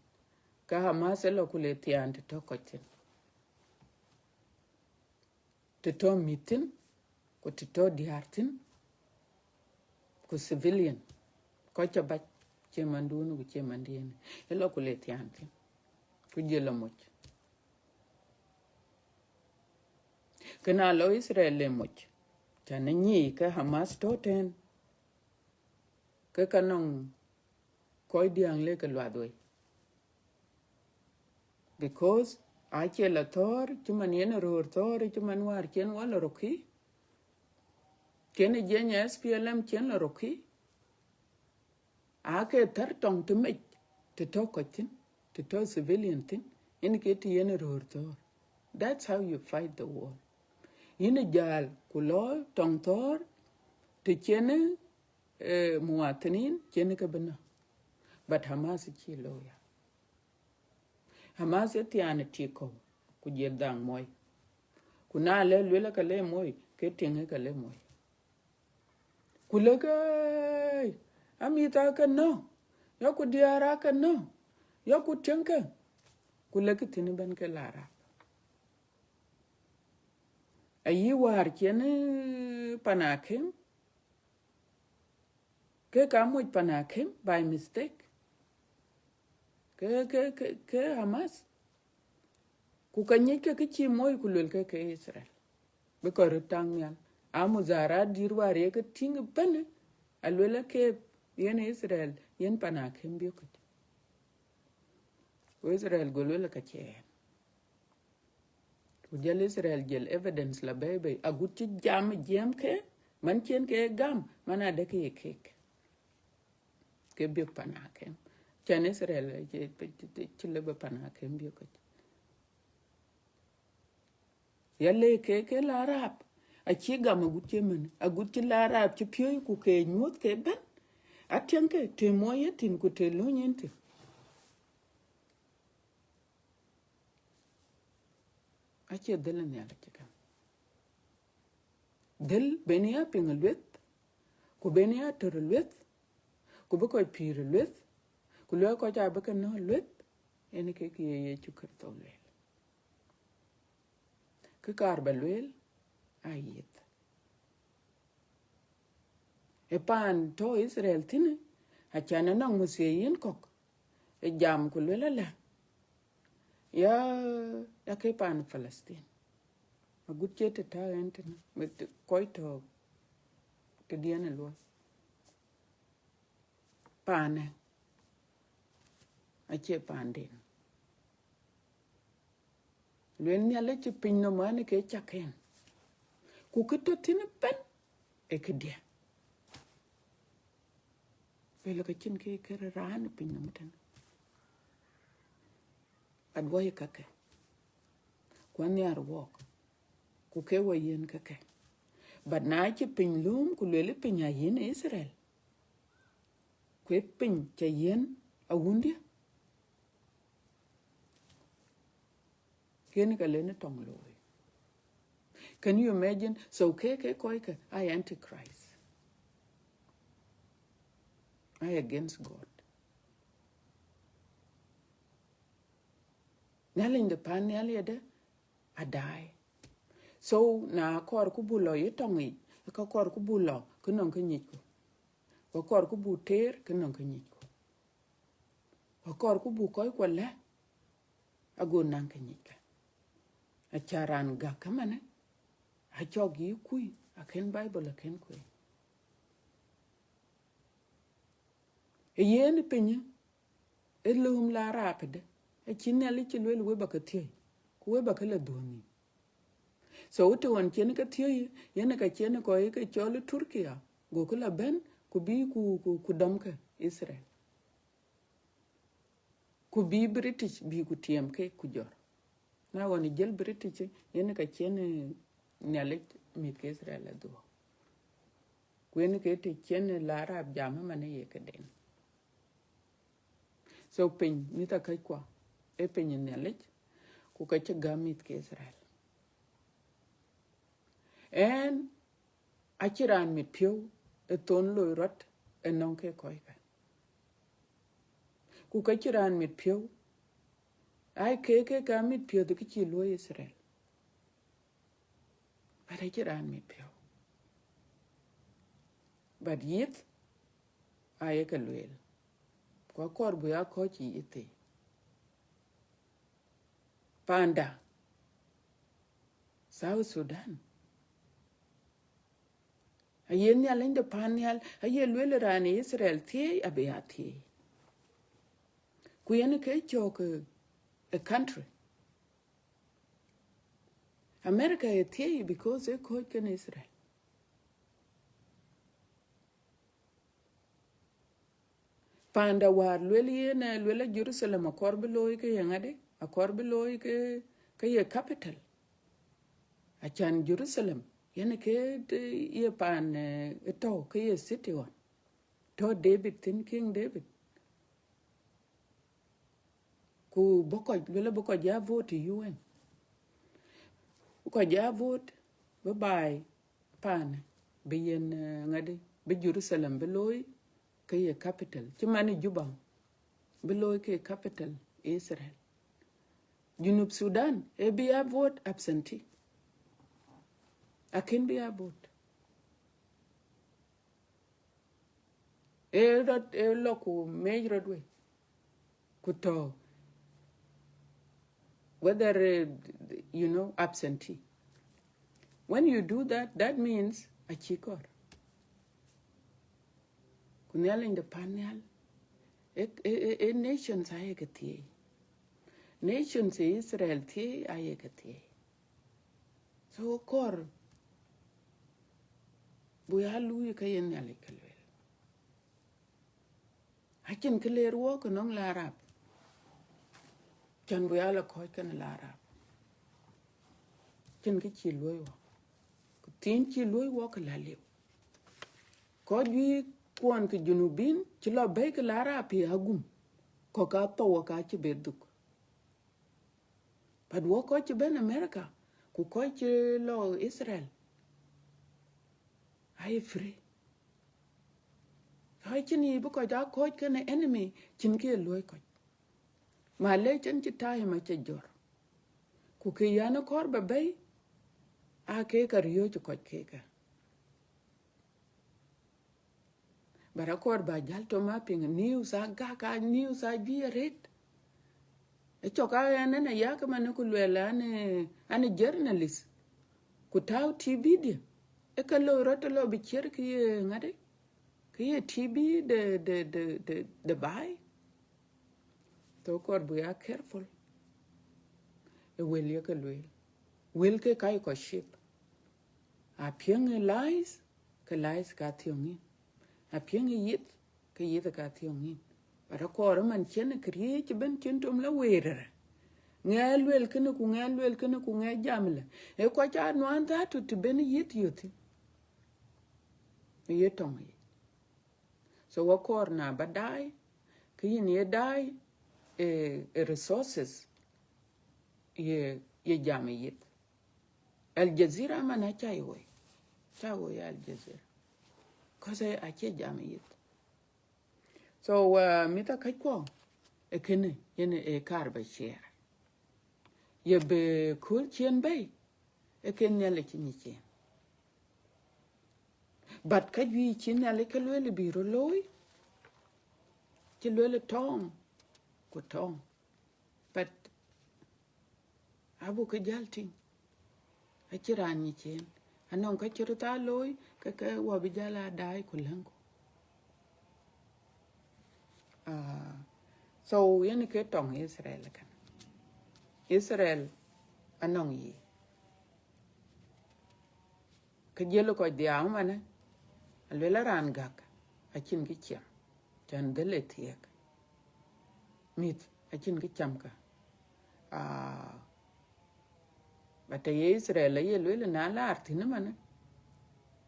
ka Hamas ë lɔ ku le thiaan të tɔ̈ kɔc thïn, të tɔ̈ mïth thïn, ku të tɔ̈ diäär thïn, ku civilian, kɔc ca bac, cie mandun ku cie mandiɛn, ë lɔ ku le thiaan thïn, ku jël lɔ moc. Kënë alɔ Israel le moc, can ë nyic ke Hamas tɔ̈ tɛ̈n, ke ka nɔŋ kɔc diäŋ le ke luath wei. Because acie la thɔ̈ɔ̈r, cï man yen röör thɔ̈ɔ̈r, cï man wäär cien wä la rökï, cien ë jiɛny S P L M cien la rökï, aake thär tɔŋ të mec, të tɔ̈ kɔc thïn, të tɔ̈ civilian thïn, yen ke të yen röör thɔ̈ɔ̈r. That's how you fight the war. Yïn ë jäl ku lɔ tɔŋ thɔ̈ɔ̈r, të cien, eh, muwatinin, cien ke bï nɔ̈k. But Hamas cï looi ya. Hamas ë thiaan ë tik kɔ̈u, ku jël dhaŋ moi. Ku na le luel ka le moi, ke tiŋ ka le moi. Ku lek, "Ei, amïth aa ke nɔ̈k, ya ku diäär aa ke nɔ̈k, ya ku tiŋkë." Ku lek thïn ëbɛ̈n ke la rap. Ayï wäär cien, eh, pan akïm, ke ka moc pan akïm by mistake. Ke, ke, ke, ke Hamas. Ku ka nyic ke kë cï moi ku luel ke ke Israel. Bï kɔc röt taŋ nhial. A mudhara dït wäär ye ke tïŋ ëbɛ̈n, aluel ke yen Israel, yen pan akïm biökic. Ku Israel go luel ka cie yen. Ku jël Israel jël evidence la bɛ̈i bei, agut cï jam jiɛɛm ke, man cien ke gam, man adë ke ye kek. Ke biök pan akïm. Can Israel, eh, cï, cï, cï, cï lëbë pan akïm biökic. Ya le ke, ke la rap. Acï gam agut cï mën, agut cï la rap, cï piööc ku ke nyuɔ̈th ke bɛ̈n. Atiɛŋ ke, të moi ye thïn ku të lööny yen thïn. Acie dhël Nhialic ë kën. Dhël ben ya piŋ lueth, ku ben ya tör lueth, ku bï kɔc pïïr lueth, ku luɛɛk kɔc abï ke nɔ̈k lueth, yen kek ye Yecu Kërtho lueel. Kë kaar ba lueel, ayith. Ë paan tɔ̈ Itharel thïn, acan anɔŋ muthiei yen kɔ̈k, ë jam ku lueel alä, ya, ya ke paan Palestine. Agut cie të tɔ̈ ɣɛn tënë, mit kɔc tɔ̈ tëdiɛn ë luɔi. Paanë acie paanden. Lueel Nhialic cï piny nɔm an, ke cak en. Ku kë tɔ̈ thïn ëbɛ̈n ë këdiɛ̈. Lueel ka cïn kë kërë raan ë piny nɔm tënë. Aduɔ̈i kakë, ku anhiar wɔɔk, ku ke wɔ yiën kakë. But na cï piny lööm, ku lueel piny ayiën Itharel, ku ë piny ca yiën awundiɛ̈, kënë ka lenë tɔŋ looi. Can you imagine? So ke, ke kɔckë aa antichrist. Aa against God. Nhialic de paan nhial yedë adaai. So na kɔɔr ku bu lɔ ye tɔŋ yic, ka kɔɔr ku bu lɔ ke nɔŋ ke nyicku. Ku kɔɔr ku bu teer ke nɔŋ ke nyicku. Ku kɔɔr ku bu kɔc kuɔ lɛ, ago naŋ ke nyicke. Aca raan gäk ke manë, acɔk yï kuc, akën Bible akën kuec. Ë yen piny, ë lööm la raapëde, acï Nhialic cï lueel we ba ke thiëi, ku we ba ke la dhuɔ̈k nhïïm. So të ɣɔn cïn ke thiëi, yen ka cïn kɔc ke cɔl Turkia, go ke la bɛ̈n, ku bï ku, ku, ku dɔmkë Itharel. Ku bï British bï ku tiɛɛm ke ku jɔt. Na ɣɔn ë jël British, yen ka cïn, eh, Nhialic mïth ke Itharel adhuɔ̈k. Ku yen ke të cïn, eh, la Arab jam ëmanë ye këden. So piny mïth akäckuɔ, ee piny Nhialic, ku ka cï gäm mïth ke Itharel. Ɣɛn acïn raan mit piɔ̈u ë thon loi rɔt ënɔŋ ke kɔckë. Ku ka cïn raan mit piɔ̈u, aa ke, ke ka mit piɔ̈u ke cï luɔ̈i Itharel. But acïn raan mit piɔ̈u. But yith aye ke lueel. Ku akɔɔr bï ya kɔc yith thii. Panda, South Sudan. Aye Nhialic de paan nhial, aye lueel raan ë Itharel thiëi, abï ya thiëi. Ku yen ke cɔk ë, ë country. America ë thiëi because ë kɔ̈ɔ̈c kenë Itharel. Panda wäär lueel yen, eh, lueel a Jerusalem akɔɔr bï looi ke ye ŋadï, akɔɔr bï looi ke, ke ye capital. Acan Jerusalem, yen ke, eh, ye paan, eh, ë tɔ̈ ke ye city ɣɔn. Tɔ̈ David thïn, King David. Ku bï kɔc, lueel bï kɔc ya vote ë U N. Bï kɔc ya vote, bï baai paanë, bï yen, eh, ŋadï, bï Jerusalem bï looi ke ye capital. Cï man ë Juba bï looi ke capital Itharel. Junub Sudan, ee bï ya vote absentee. Akën bï ya vote. Ee rɔt, ee lɔ ku mec rɔt wei. Ku tɔ̈, whether, eh, you know, absentee. When you do that, that means acï kɔɔr. Ku Nhialic de paan nhial, ë, ë, ë, ë nations aye ke thiëi. Nations ë Itharel thiëi aye ke thiëi. So kɔɔr buk ya luui ke ye Nhialic ke lueel. Acïn kë leer wɔk ënɔŋ la Arab. Cän buk ya la kɔ̈ɔ̈c kenë la Arab. Cïn kë cï luɔ̈i wɔk. Ku thiin cï luɔ̈i wɔk ke la liu. Kɔc juëc kuɔn ke Junubin cï lɔ bɛ̈i ke la Arab ë agum. Kɔ̈k ka thou ka cï bɛ dhuk. But wɔ kɔc cï bɛ̈n America, Ku kɔc cï lɔ Israel, aye free. Kɔc cïn yic bï kɔc aa kɔc kenë enemy, cïn kë ye luɔ̈i kɔc. Malec, ɣɛn cï time acï jɔt. Ku kë yɛn kɔɔr ba bɛ̈i, aa kek ka riɔ̈ɔ̈c kɔc kekë. But akɔɔr ba jäl tɔ̈ ma piŋ news, agak a news ajuëc arëët. Ë cɔk a ɣɛn ënë yak man ku lueel an, an journalist. Ku tääu T V diɛ̈. Ë ka loi rɔt lɔ bï ciɛ̈t kë ye ŋadë, kë ye T V de, de, de, de, de baai. So kɔɔr buk ya careful ë wël ye ke lueel. Wël ke ka ye kɔc shape. Apiɛŋ ë lies, ke lies ka thiɔ̈ŋ yïn. Apiɛŋ ë yith, ke yith ka thiɔ̈ŋ yïn. But akɔɔr man cïn këriëëc ëbën, cïn tom la wëër ë rɛ̈. Ŋɛk lueel kënë ku ŋɛk lueel kënë ku ŋɛk jam lë. Ee kɔc aa nuan dhatu të ben yith yöth thïn. Ye tɔŋ yic. So akɔɔr na ba daai, ke yïn ye daai, ë, ë resources ye, ye jam ë yith. Al Jazeera man acä ye woi. Cä woi Al Jazeera. 'Cause acï jam ë yith. So, uh, mïth aa käckuɔ, ë kënë yen ë kaar ba share. Ye bï kööl ciëën bɛ̈i, ë ke Nhialic cï nyic ciëën. But ka juëc cï Nhialic ke lueel bï röt looi, cï lueel tɔŋ ku tɔŋ. But abuk ke jäl tïŋ, acï raan nyic ciëën. Anɔŋ ka cï röt aa looi, ke ke wɔ bï jäl aa daai ku läŋku. Ah, so yen ke tɔŋ Israel kan. Israel anɔŋ yic. Ke jiël kɔc dhiau manë, aluel a raan gäk, acïn kë ciɛm, cän dhël ë thiëëk. Mïth acïn kë cam ka. Ah, but ye Israel aye lueel na laar thïn manë,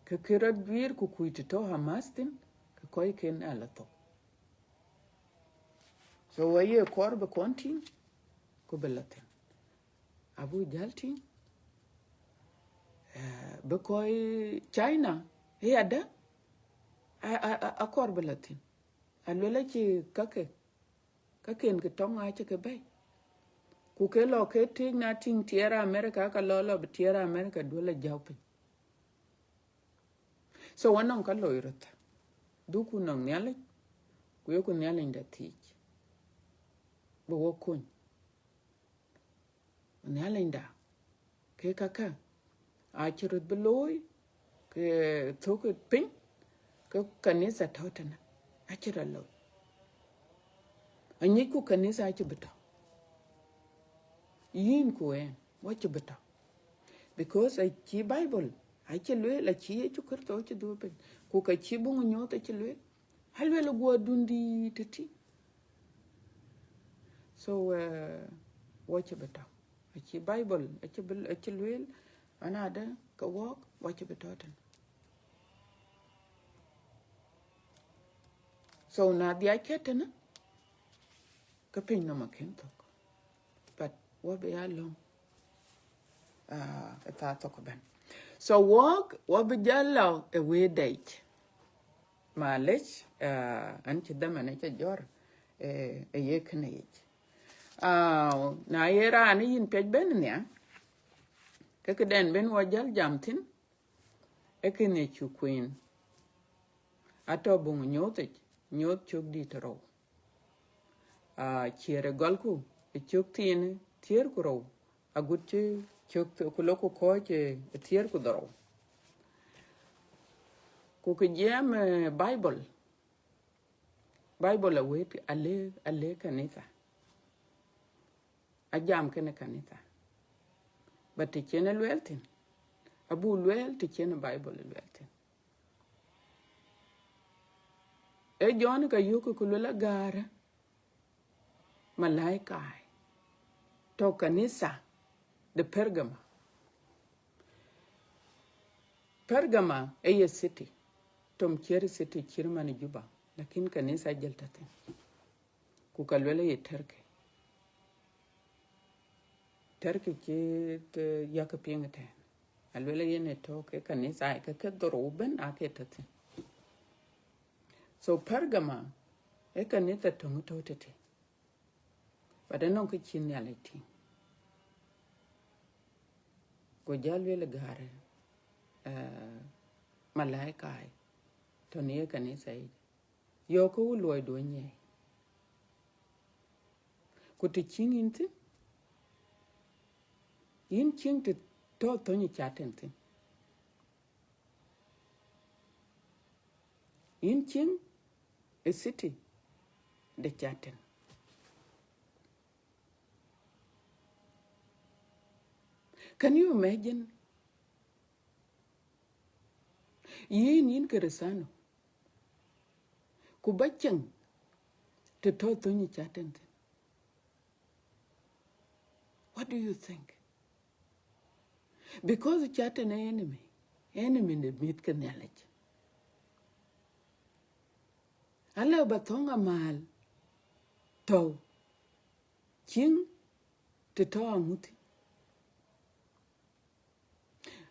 ke kë rɔt juiir ku kuc të tɔ̈ Hamas thïn, ke kɔcken ala thok. So aye kɔɔr bï kɔn tïŋ, ku bï la thïn. Abuk jäl tïŋ, eh, bï kɔc China, ë yadë, a, a, a, akɔɔr bï la thïn. Aluel acï kakë, kaken kë tɔŋ acï ke bɛ̈i. Ku ke lɔ ke tïŋ, na tïŋ tiɛɛr America, ka lɔ lɔ bï tiɛɛr America duel a jäu piny. So anɔŋ ka loi röt. Duku nɔŋ Nhialic, ku yeku Nhialicda thiëc, bï wɔ kony. Nhialicda, ke kakë acï röt bï looi, ke thök piny, ke kanitha tɔ̈ tënë, acï rɔt looi. Anyicku kanitha acï bï tɔ̈. Yïn ku ɣɛn, wɔ cï bï tɔ̈. Because acï Bible acï lueel, acï Yecu Kërtho acï dhuɔ̈k piny, ku ka cï buŋ nyuɔɔth acï lueel, aluel guɔ dun dïït tëtï. So, eh, wɔ cï bï tɔ̈. Acï Bible acï bï, acï lueel, anadë ke wɔɔk, wɔ cï bï tɔ̈ tënë. So na dhiac kë tënë, ke piny nɔm akën thök. But wɔ bï ya lɔ̈ŋ, ah, ë thaa thok ëbɛ̈n. So wɔɔk, wɔ bï jäl lɔ ë wëëtda yic. Malec, ah, an cï dhaman acï jɔt, eh, ë ye kënë yic. Ah, na ye raan yïn piac bɛ̈n nhial, ke këdɛn ben wɔ jäl jam thïn, ee kënë cuk kueen. Atɔ̈ buŋ Nyuuth yic, Nyuuth cök dït rou. Ah, ciɛɛr ë gɔlku ë cök thiin thiëër ku rou, agut cï cök th-, ku lok ku kɔ̈ɔ̈c ë thiëër ku dhorou. Ku kë jiɛɛm, eh, Bible, Bible awëët alëk, alëk kanitha. Ajam kënë kanitha. But të cïn ë lueel thïn, abuk lueel të cïn ë Bible ë lueel thïn. Ee Jɔn ka yök ku luel agäär malaika tɔ̈ kanitha de Pergama. Pergama ee ye city, tom ciɛɛr city cït man Juba, lakin kanitha jël tɔ̈ thïn. Ku ka luel ye Turkey. Turkey cï të yak piŋ tɛ̈n. Aluel yen ë tɔ̈ ke kanitha ke ke dhorou ëbën ake tɔ̈ thïn. So Pergama ë kanitha töŋ tɔ̈ tëtï. But anɔŋ kë cï Nhialic tïŋ. Go jal luel gäärë, eh, malaika tɔ̈ në ye kanitha yic. Yɔ̈ɔ̈k ke wun luɔidu nyiɛɛi. Ku të cïŋ yïn thïn, yïn cïŋ të tɔ̈ thöny ë Catan thïn. Yïn cïŋ ë city de Catan. Can you imagine? Yïn, yïn Kërëthäno, ku ba cieŋ të tɔ̈ thöny ë Catan thïn. What do you think? Because Catan ë enemy, enemy de mïth ke Nhialic. Alëu ba thöŋ amääl tɔ̈u cieŋ të tɔ̈ aŋuth.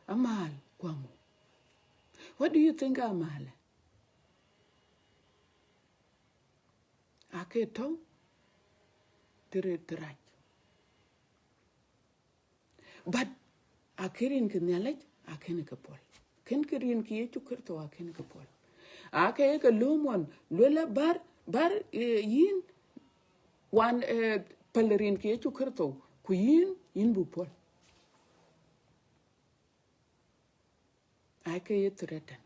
Amääl kuaŋu. What do you think amääl? Ake tɔ̈u të rëër të rac. But ake rin ke Nhialic, akënë ke puɔl. Kën ke rin ke Yecu Kërtho, akënë ke puɔl. Ake ye ke lööm ɣɔn, luel ë bär, bär, eh, yïn, wan, eh, päl rin ke Yecu Kërtho, ku yïn, yïn bï puɔl. Ake ye threaten.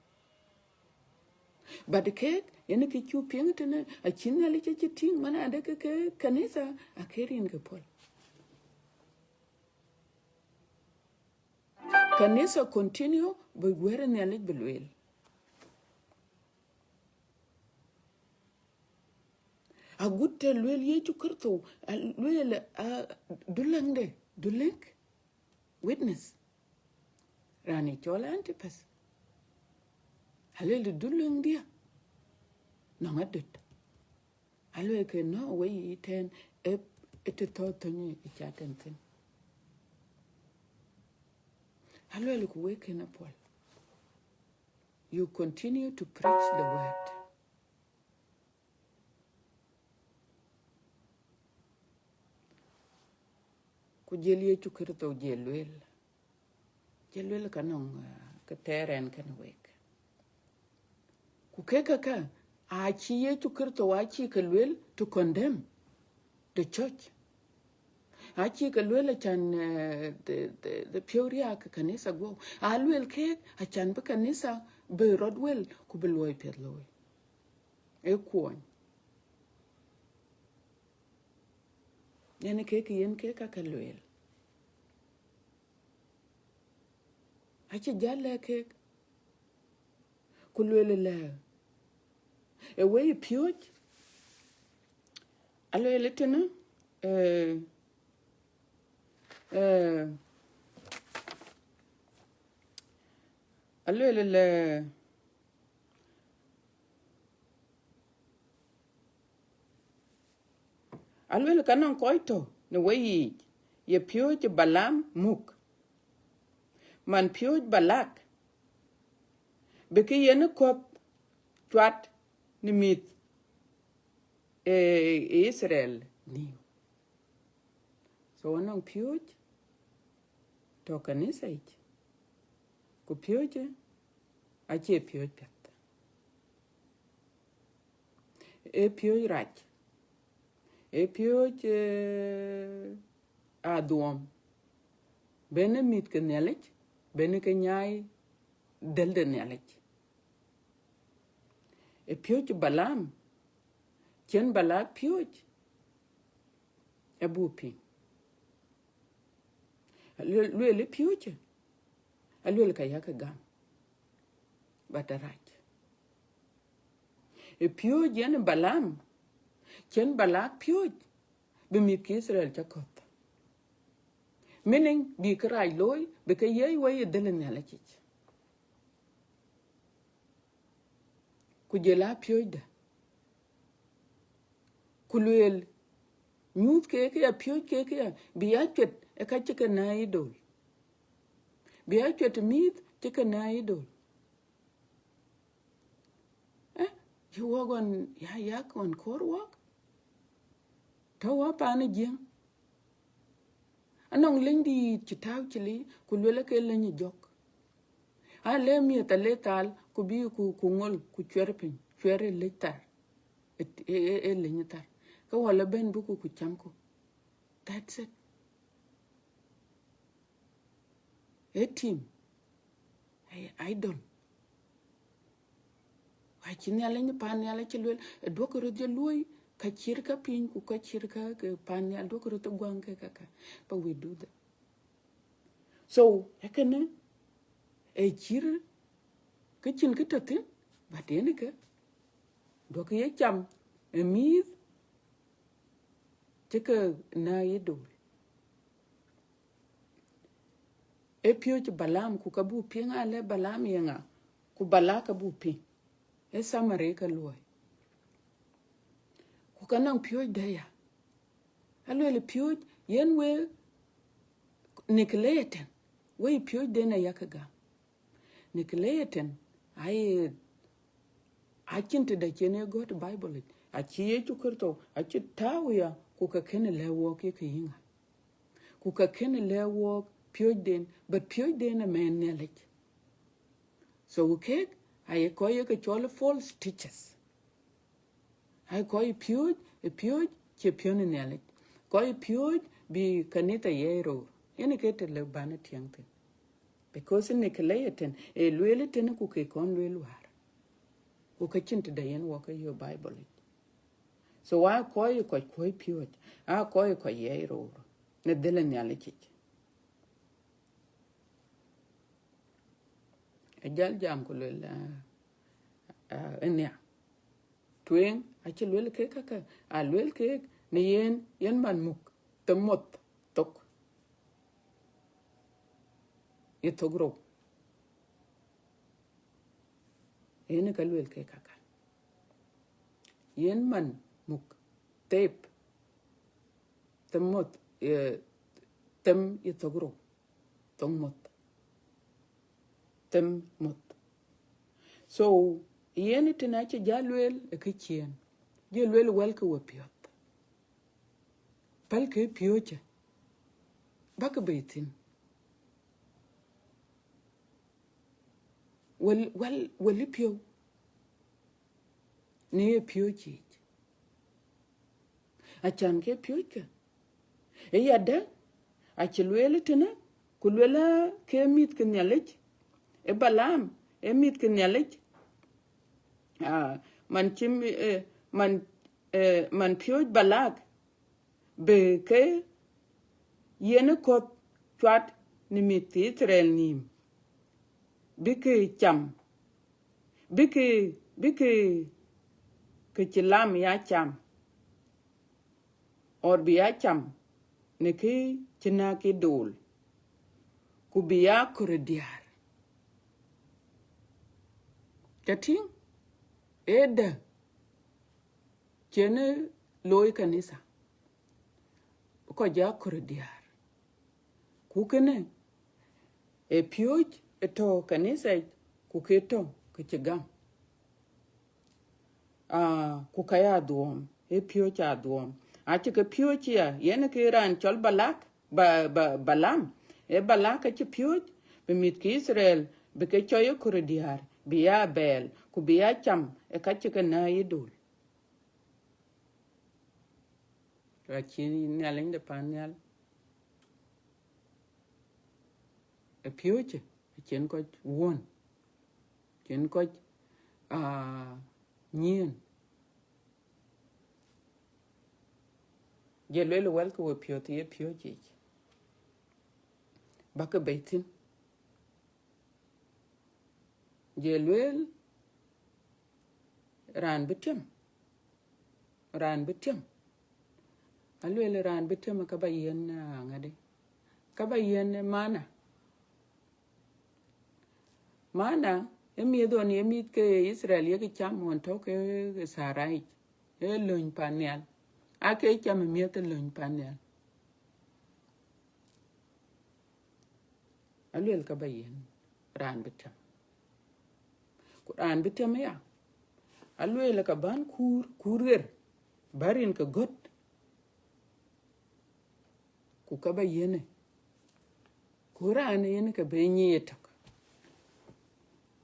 But kek, yen kë cuk piŋ tënë, acïn Nhialic acï tïŋ, man ade ke, ke kanitha, ake rin ke puɔl. Kanitha continue, bï wɛ̈t Nhialic bï lueel. Agut të lueel Yecu Kërtho, a lueel, a, du läŋde, du lëŋ witness. Raan ë cɔl Antipas. Alueel du lëŋdiɛ̈, nɔŋ adöt. Alueel ke nɔ̈k wei yic tɛ̈n ë, ë të tɔ̈ thöny ë Catan thïn. Alueel ku wek kën apuɔl. You continue to preach the word. Ku jël Yecu Kërtho jël lueel. Jël lueel ka nɔŋ, eh, ke thɛɛr ɛn kënë wek. Ku kek käkkä, acï Yecu Kërtho acï ke lueel to condemn the church. Acï ke lueel acan, eh, the, the, the piɔ̈u riääk ke kanitha guɔ̈u. Alueel kek acan bï kanitha bï rɔt wel ku bï luɔi piɛth looi. Ee kuɔny. Yen kek yen kek ka ke lueel. Acï jäl lɛ̈k kek, ku lueel lɛ, ë wei piööc, alueel tënë, eh, eh, alueel lɛ, alueel ka nɔŋ kɔc tɔ̈ në wei yiic, ye piööc Balaam muk, man piööc Balak, bï kë yen ë kuɔth cuat në mïth, eh, ë Itharel nïïm. So anɔŋ piööc tɔ̈ kanitha yic, ku piööcë acie piööc piɛth. Ee piööc rac, ee piööc, eh, adhuɔm, bɛ̈n ë mïth ke Nhialic, bɛ̈n ke nyaai dhël de Nhialic. Ee piööc Balaam, cïn Balak piööc, abuk piŋ. Lueel, lueel ë piööcë, alueel ka yak gam, but arac. Ë piööc yen Balaam, cïn Balak piööc, bï mïth ke Itharel cä kɔ̈th. Meaning, bï kërac looi, bï ke yiëc wei ë dhël ë Nhialic yic. Ku jël aa piööcdä. Ku lueel, nyuuth keek ya, piööc keek ya, bï ya cuet Ë ka cï ke nääi idol. Bï a cuɛt mïïth cï ke nääi idol. Eh, yï wɔk ɣɔn ya yak ɣɔn koor wɔk. Tɔ̈ wɔ paan ë Jiëŋ. Anɔŋ leny dïït cï tääu cï lii, ku luel ke leny ë jɔk. A le miëth a le thal, ku bï ku, ku ŋol, ku cuɛr piny, cuɛr ë lec thar. Ë, ë, ë, ë leny thar. Ke wɔ la bɛ̈n bï ku, ku camku. That's it. Ë tim, ë idol. Acï Nhialic në pan nhial acï luel, ë duɔ̈kkë röt ye luɔi, ka cït ka piny, ku ka cït ka ke pan nhial, duɔ̈kkë röt ë guaŋ ke kaka. But we do that. So, ë kënë, ë cït, kë cïn kë tɔ̈ thïn, but yen ë kë, duɔ̈kkë ye cam, ë mïïth, cï ke nääi idol. Ë piööc Balaam, ku ka buk piŋ, a le Balaam ye ŋa, ku Balak ka buk piŋ. Ë summary ka luɔi. Ku ka nɔŋ piööc dɛ̈ ya. A luel piööc, yen we Nicolaitan, we piööcden aya ke gam. Nicolaitan, aye, acïn tëde cïn ë gɔ̈t Bible yic. Acï Yecu Kërtho, acï tääu ya, ku ka kënë lɛ̈k wɔk ye ke yï ŋa. Ku ka kënë lɛ̈k wɔk piööcden, but piööcden ë mɛn Nhialic. So kek, aye kɔc ye ke cɔl false teachers. Aye kɔc piööc, ë piööc, cie piɔ̈n ë Nhialic. Kɔc piööc bï kanitha ye röör. Yen ke të lëu bän ë tiɛŋ thïn. Because Nicolaitan, ë lueel tënë ku ke kɔn lueel wäär. Ku ka cïn tëde yen wɔk ke yök Bible yic. So a kɔc kɔc kuɔ̈i piööc, a kɔc kɔc ye röör, në dhël ë Nhialic yic. Ë jäl jam ku luel, ah, ah, ë nia. Tueŋ, acï luel kek käkë, a luel kek në yen, yen man muk, them moth thok. Ye thok rou. Yen ë ka luel kek käkë. Yen man muk, thep, them moth, eh, them ye thok rou. Thok moth. Them moth. So, yen ë tënë acï jäl lueel ë kë ciëën. Jël lueel wɛlkë we piɔ̈ɔ̈th. Pälkë piööcë. Bäkë bei thïn. Wɛl, wɛl, wɛl ë piɔ̈u. Në ye piööc yiic. Acan ke piööckë. Ë yadë, acï lueel tënë, ku lueel ke mïth ke Nhialic, ë Balaam, ë mïth ke Nhialic, ah, man cï mi-, eh, man, eh, man piööc Balak, bï ke yen ë kɔ̈th cuat në mïth ke Itharel nïïm, bï ke cam, bï ke, bï ke, ke cï lam ya cam, or bï ya cam në kë cï nääk ke dol, ku bï ya kɔɔr diäär. Ca tïŋ, ë dë cïn looi kanitha, kɔc ya kɔɔr diäär. Ku kënë, ë piööc ë tɔ̈ kanitha yic, ku ke tɔ̈ ke cï gam. Ah, ku ka ya dhuɔɔm, ë piööc a dhuɔɔm. Acï ke piööc ya, yen ke raan cɔl Balak, ba, ba, Balaam. Ë Balak acï piööc, bï mïth ke Itharel, bï ke cɔc ë kɔɔr diäär, bï ya bɛɛl, ku bï ya cam, ë ka cï ke nääi idol. Acï Nhialic de pan nhial. Ë piööcë, acïn kɔc wuɔ̈n. Cïn kɔc, ah, nyiën. Jël lueel wɛlkë we piɔ̈ɔ̈th ye piööc yiic. Bäkë bei thïn. Jël lueel raan bï tiam. Raan bï tiam. Alueel raan bï tiam ka ba yiɛ̈n, ah, ŋadï. Ka ba yiɛ̈n, eh, mana. Mana, ë miëth ɣɔn ye mïth ke Itharel yek cam ɣɔn tɔ̈ ke Sahara yic. Ë löny pan nhial. Ake cam ë miëth ë löny pan nhial. Aluel ka ba yiën raan bï tɛm. Ku raan bï tɛm ya, aluel ka ban kuur, kuur ɣer, ba rin ke gɔ̈t, ku ka ba yiën. Ku raan yen ke bï nyic ë tök.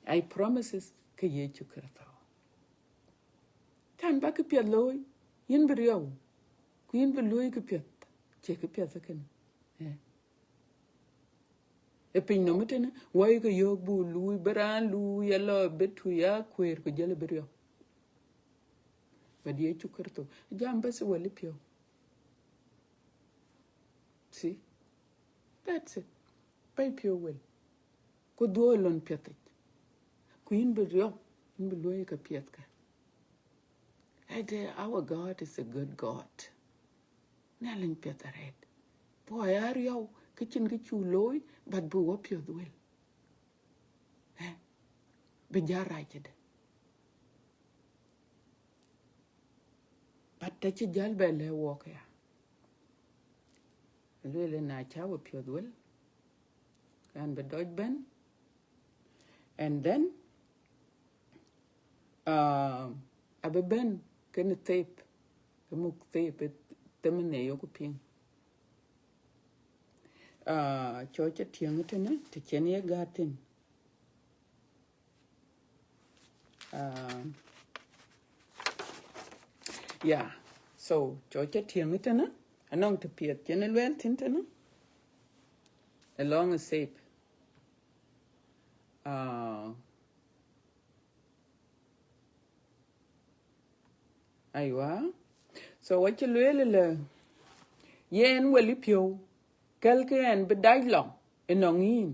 I promises ke Yecu Kërtho. Kan ba këpiɛth looi, yïn bï riɔu, ku yïn bï luɔ̈i këpiɛth, cie këpiɛth kënë. Eh. Ë piny nɔm tënë, wai ke yök bu luui, bï raan luui, ya lɔ bï tui, ya kueer, ku jël bï riɔu. But Yecu Kërtho, jam bas wɛl piɔ̈u. See? That's it. Pai piɔ̈u wɛl. Ku dhuɔ̈k lon piɛthic. Ku yïn bï riɔu, yïn bï luɔ̈i ke piɛth kë. Ade, our God is a good God. Nhialic piɛth arëët. Bï wɔ ya riɔu, kë cïn kë cuk looi, but bï wɔ piɔ̈th wɛl. Eh, bï jäl rac ëdë. But të cï jäl bɛ lɛ̈k wɔk ya. Lueel na cä wɔ piɔ̈th wɛl, kan bï dɔc bɛ̈n. And then, uh, abï bɛ̈n kënë thep, ke muk thep, ë themënë yok piŋ. Uh, cɔk cä tiɛŋ tënë, të cïn ye gät thïn. Uh, yeah, so cɔk cä tiɛŋ tënë, anɔŋ të piɛth cïn lueel thïn tënë, alɔŋ ë thep. Uh, Aiwa. So, acï lueel ëlë, yen wɛl piɔ̈u, kɛlkï ɛn bï dac lɔ ënɔŋ yïn,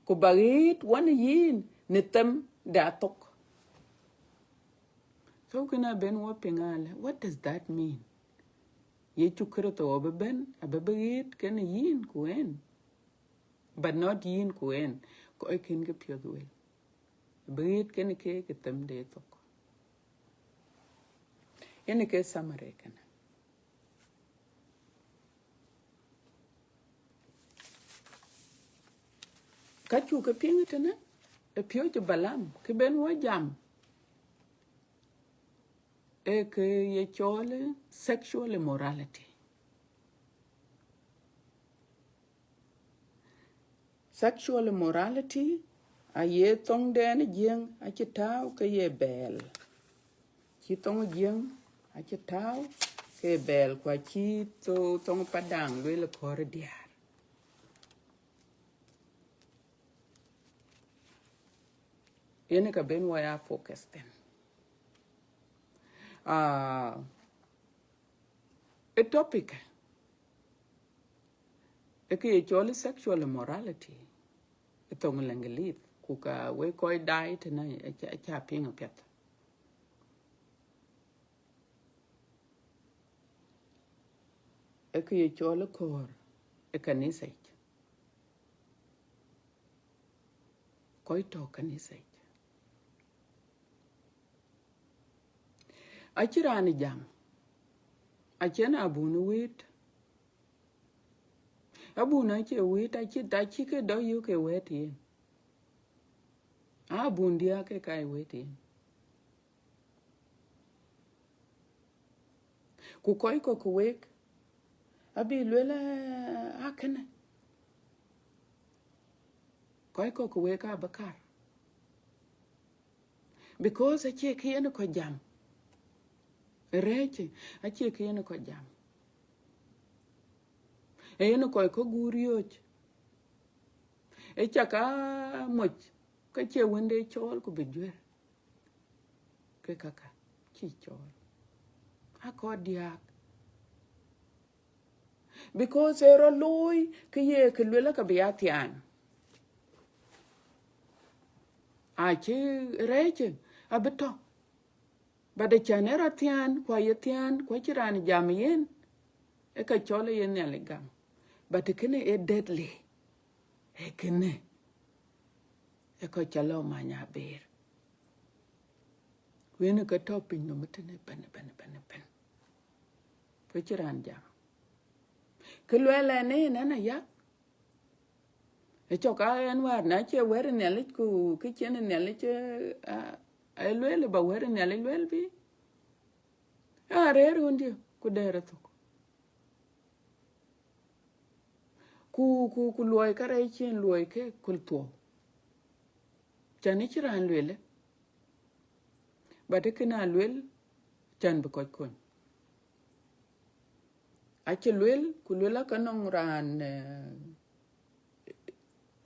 ku ba ɣet wɔ në yïn në them de athok. So, kënë abɛn wɔ piŋ alë, what does that mean? Yecu Kërtho abï bɛ̈n, abï bï ɣet kenë yïn ku ɛn, but not yïn ku ɛn, kɔc kën ke piɔ̈th wɛl. Bï ɣet kenë keek ë them de thok. Yen ke summary kënë. Ka cuk ke piŋ tënë, ë piööc Balaam, kë ben wɔ jam, ee kë ye cɔl sexual immorality. Sexual immorality aye thoŋden ë Jiëŋ acï tääu ke ye bɛɛl. Cï thoŋ ë Jiëŋ acï tääu ke ye bɛɛl, ku acï tho-, thoŋ Padaŋ lueel ë kɔɔr ë diäär. Yen ë ka ben wɔ ya focus thïn. Ah, ë topic, ë kë ye cɔl sexual immorality, ë thoŋ Lëŋgëlith, ku ka wek kɔc daai tënë, aca, aca piŋ apiɛth. Ë kë ye cɔl ë köör ë kanitha yic. Kɔc tɔ̈ kanitha yic. Acï raan jam, acïn abun wëët. Abun acie wëët, acï, acï ke dɔc yök ke wëët yen. Abun diäk ke ka ye wëët yen. Ku kɔc kɔ̈k ke wek, abï lueel, eh, akënë. Kɔc kɔ̈k ke wek abï kar. Because acie kë yen kɔc jam. Rɛ̈ɛ̈c, acie kë yen kɔc jam. Ee yen kɔc kɔ̈k guur riööc. Ee cak aa moc, ke cie wënde cɔɔl ku bï juër. Ke kaka cï cɔɔl. Akɔɔr diäk. Because ë rɔt looi, ke ye kë lueel ke bï ya thiaan. Acï rɛ̈ɛ̈c, abï tɔ̈. But acän ë rɔt thiaan, ku aye thiaan, ku acï raan jam yen, ë ka cɔl ë ye Nhialic gam. But kënë ë deadly. Ee kënë, ë kɔc ca lɔ many aber. Ku yen ë ka tɔ̈ piny nɔm tënë ëbɛ̈n, ëbɛ̈n, ëbɛ̈n, ëbɛ̈n. Ku cï raan jam. Kë luɛɛl ɛn ë, yen ɛn aya. Ë cɔk aa ɣɛn wäär, na cie wɛ̈t ë Nhialic, ku kë cïn ë Nhialic, ë, aa, ë lueel, ba wɛ̈t ë Nhialic lueel bï, aa rëër ɣöndië, ku dɛɛr ë thök. Ku, ku, ku luɔi kärɛc cïn luɔi ke kul thuɔɔu. Can ë cï raan lueel ë, but ë kënë alueel, can bï kɔc kony. Acï lueel, ku lueel aka nɔŋ raan, eh,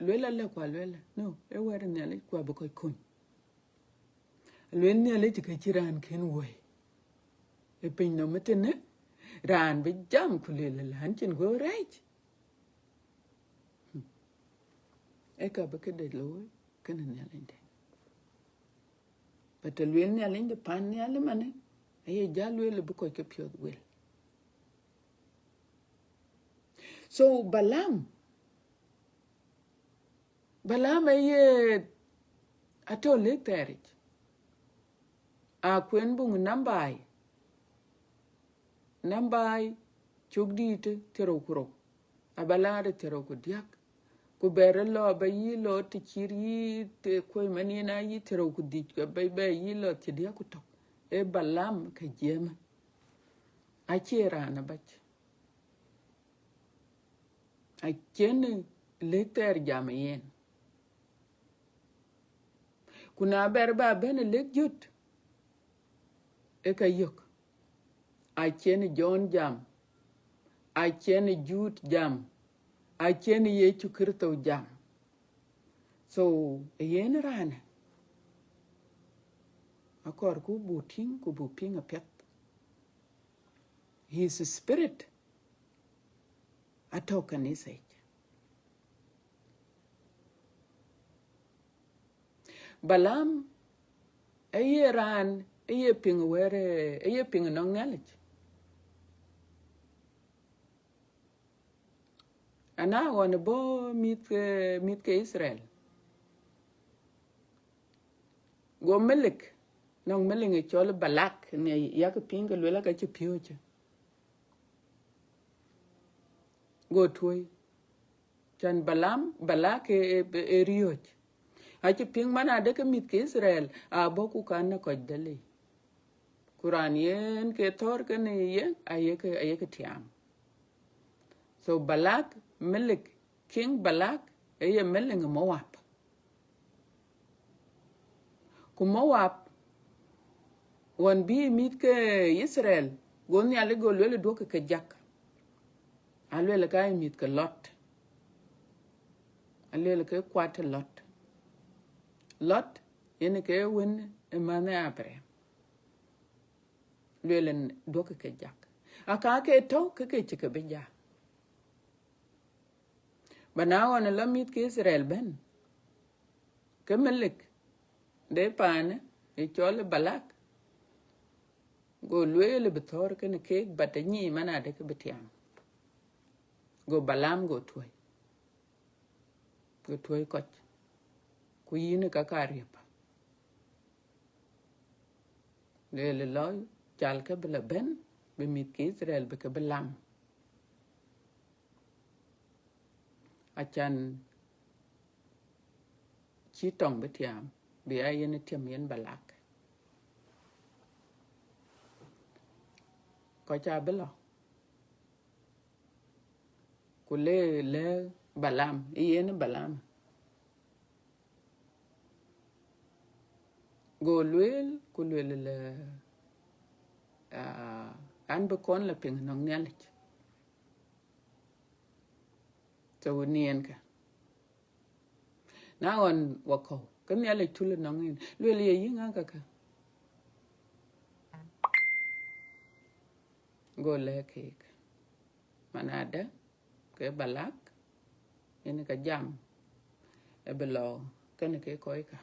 lueel alë ku alueel, no, ë wɛ̈t ë Nhialic ku abï kɔc kony. Lueel Nhialic ke cï raan kën woi. Ë piny nɔm ëtënë, raan bï jam ku lueel, län cïn guɔ rɛɛc. Hmm. Ë ka bï këde looi, kënë Nhialic de. But të lueel Nhialic de pan nhial ëmanë, aye jal lueel bï kɔc ke piɔ̈ɔ̈th wel. So Balaam, Balaam aye atɔ̈ lëk thɛɛric. Akuën buŋ Nambai. Nambai cök dïït thiërrou ku rou. Abalaam de thiërrou ku diäk. Ku bɛr lɔ ba yï lɔ të cït yï të kuöc man yen a yï thiërrou ku dhïc, ku bɛ, bɛ yï lɔ thiërdiäk ku tök. Ee Balaam ke jiëëmë. Acie raan abac. Acïn lëk thɛɛr jam ë yen. Ku na bɛr ba bɛ̈n ë lëk jöt, ë ka yök. Acïn Jɔn jam, acïn Jud jam, acïn Yecu Kërtho jam. So, ë yen raanë, akɔɔrku bu tïŋ ku bu piŋ apiɛth. His spirit atɔ̈ kanitha yic. Balaam, aye raan, aye piŋ wɛ̈t, aye piŋ nɔŋ Nhialic. Ana ɣɔn bɔ̈ mïth ke, mïth ke Israel. Go melik, nɔŋ melik ë cɔl Balak, në yak piŋ ke luel aka cï piööcë. Go tuöi. Can Balaam, Balak ë, ë, ë riööc. Acï piŋ man adë ke mïth ke Israel, abɔ̈ ku kan në kɔc dëlei. Ku raan yen ke thɔ̈r kënë yen, ayekë, ayekë tiaam. So Balak, melik, King Balak, ë ye melik ë Moab. Ku Moab, ɣɔn bï mïth ke Israel, go Nhialic go lueel duɔ̈kkë ke jak. Alueel ka ye mïth ke Lot. Alueel ke kuat Lot. Lot, yen ke wën ë manh ë Abraham. Lueel en duɔ̈kkë ke jak. Aka ke tɔ̈u ke ke cï ke bï ja. Ba na ɣɔn lɔ mïth ke Israel bɛ̈n, ke melik de paanë ë cɔl Balak, go lueel bï thɔ̈r kënë keek, but anyic man adë ke bï tiaam. Go Balaam go tuöi. Go tuöi kɔc. Ku yïn ë ka ka riëp. Lueel lɔ, cal ke bï lɔ bɛ̈n, bï mïth ke Israel bï ke bï lam. Acan cï tɔŋ bï tiaam, bï ya yen tiam yen Balak. Kɔc abï lɔ. Ku le, le Balaam, ë yen Balaam. Go lueel, ku lueel le, ah, an bï kɔn lɔ piŋ nɔŋ Nhialic. So niɛnkë. Na ɣɔn wakɔ̈u, ke Nhialic tul nɔŋ yen. Lueel ye yï ŋa kakë? Go lɛ̈k keek. Man adë, ke Balak, yen ka jam, ë bï lɔ kënë ke kɔc ka.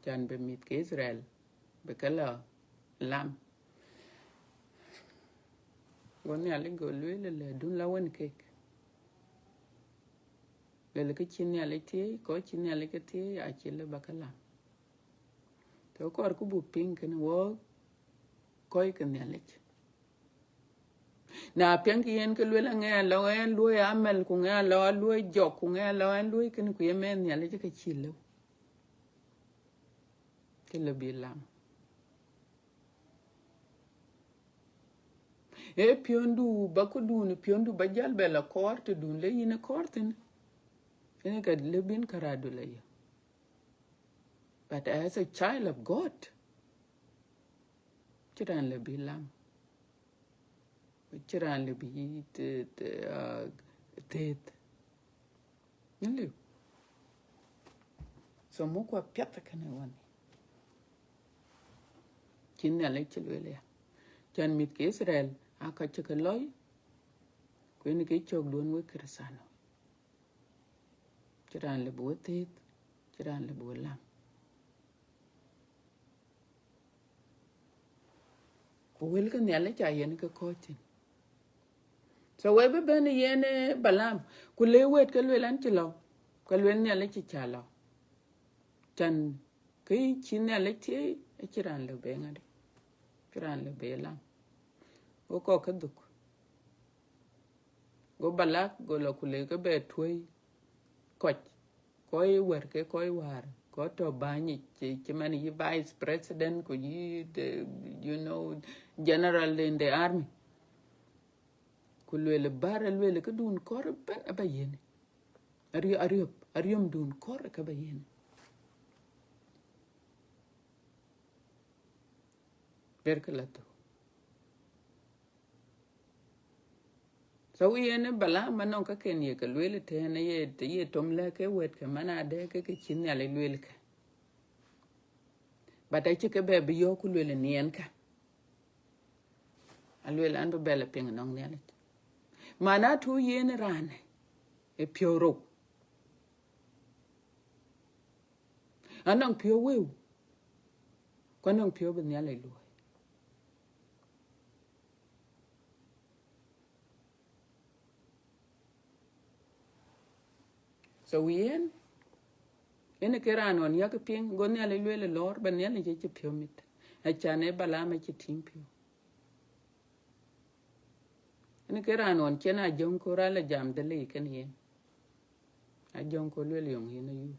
Can bï mïth ke Israel, bï ke lɔ lam. Go Nhialic go lueel le dun la wën kek. Lueel kë cï Nhialic thiëëc, kɔc cï Nhialic ke thiëëc, acï lë ba ke lam. Të kɔɔrku buk piŋ kënë wɔ kɔc ke Nhialic. Na piɛŋkï yen ke lueel aŋɛ alɔ ɛn luɔi amɛl, ku ŋɛ alɔ aluɔi jɔk, ku ŋɛ alɔ ɛn luɔi kënë, ku ye mɛn Nhialic ke cï lëu. Ke lëu bï lam. Ee piɔ̈ndu ba këdun, piɔ̈ndu ba jäl bɛ la kɔɔr tëdun le yïn ë kɔɔr thïn. Ënë ka lëu bïn karadu la yï. But as a child of God, cï raan lëu bï lam. Cï raan lëu bï të-, të-, ah, thëëth. Ŋö liu? So muk kua piath kënë wani. Cï Nhialic cï lueel ya. Cän mïth ke Itharel aa ka cï ke lɔi, ku yen ke cök duön wek Kërthiano. Cï raan lëu bï we thëëth, cï raan lëu bï we lam. Ku wël ke Nhialic ca yen ke kɔ̈ɔ̈c thïn. So we bï bɛ̈n yen, eh, Balaam, ku le wët ke lueel an cï lɔ, ke lueel Nhialic cï ca lɔ. Cän kë cï Nhialic thiëëc, acï raan lëu bï ŋadï, cï raan lëu bï lam. Go kɔ̈k ke dhuk. Go Balak go lɔ ku le ke bɛ tuɔ̈i kɔc, kɔc wär ke kɔc wäär, kɔc tɔ̈ bäny yic, cï, cï man yï vice president, ku yï the, you know, general in the army. Ku lueel bär, lueel këdun kɔɔr ëbɛ̈n aba yen. Ariö-, ariöp, ariömdun kɔɔr ke ba yen. Ber ke la thou. So yen Balaam anɔŋ ka ken ye ke lueel tɛ̈n, ye, ye tom lɛ̈k ke wët ke man adɛ̈ ke, ke cï Nhialic lueel ke. But acï ke bɛ bï yɔ̈ɔ̈k ku lueel niɛn ka. Alueel an bï bɛ la piŋ nɔŋ Nhialic. Mana tu yen raan ë piɔ̈u rou. Anɔŋ piɔ̈u wëu, ku anɔŋ piɔ̈u bï Nhialic luɔ̈i. So yen, yen ke raan ɣɔn yak piŋ, go Nhialic lueel lɔɔr, ba Nhialic acï piɔ̈u mit. Acan ë Balaam acï tïŋ piɔ̈u. Yen ke raan ɣɔn cïn Ajöŋ Kor ala jam dhël ë kën yen. Ajöŋ Kor lueel yöŋ yen ayu.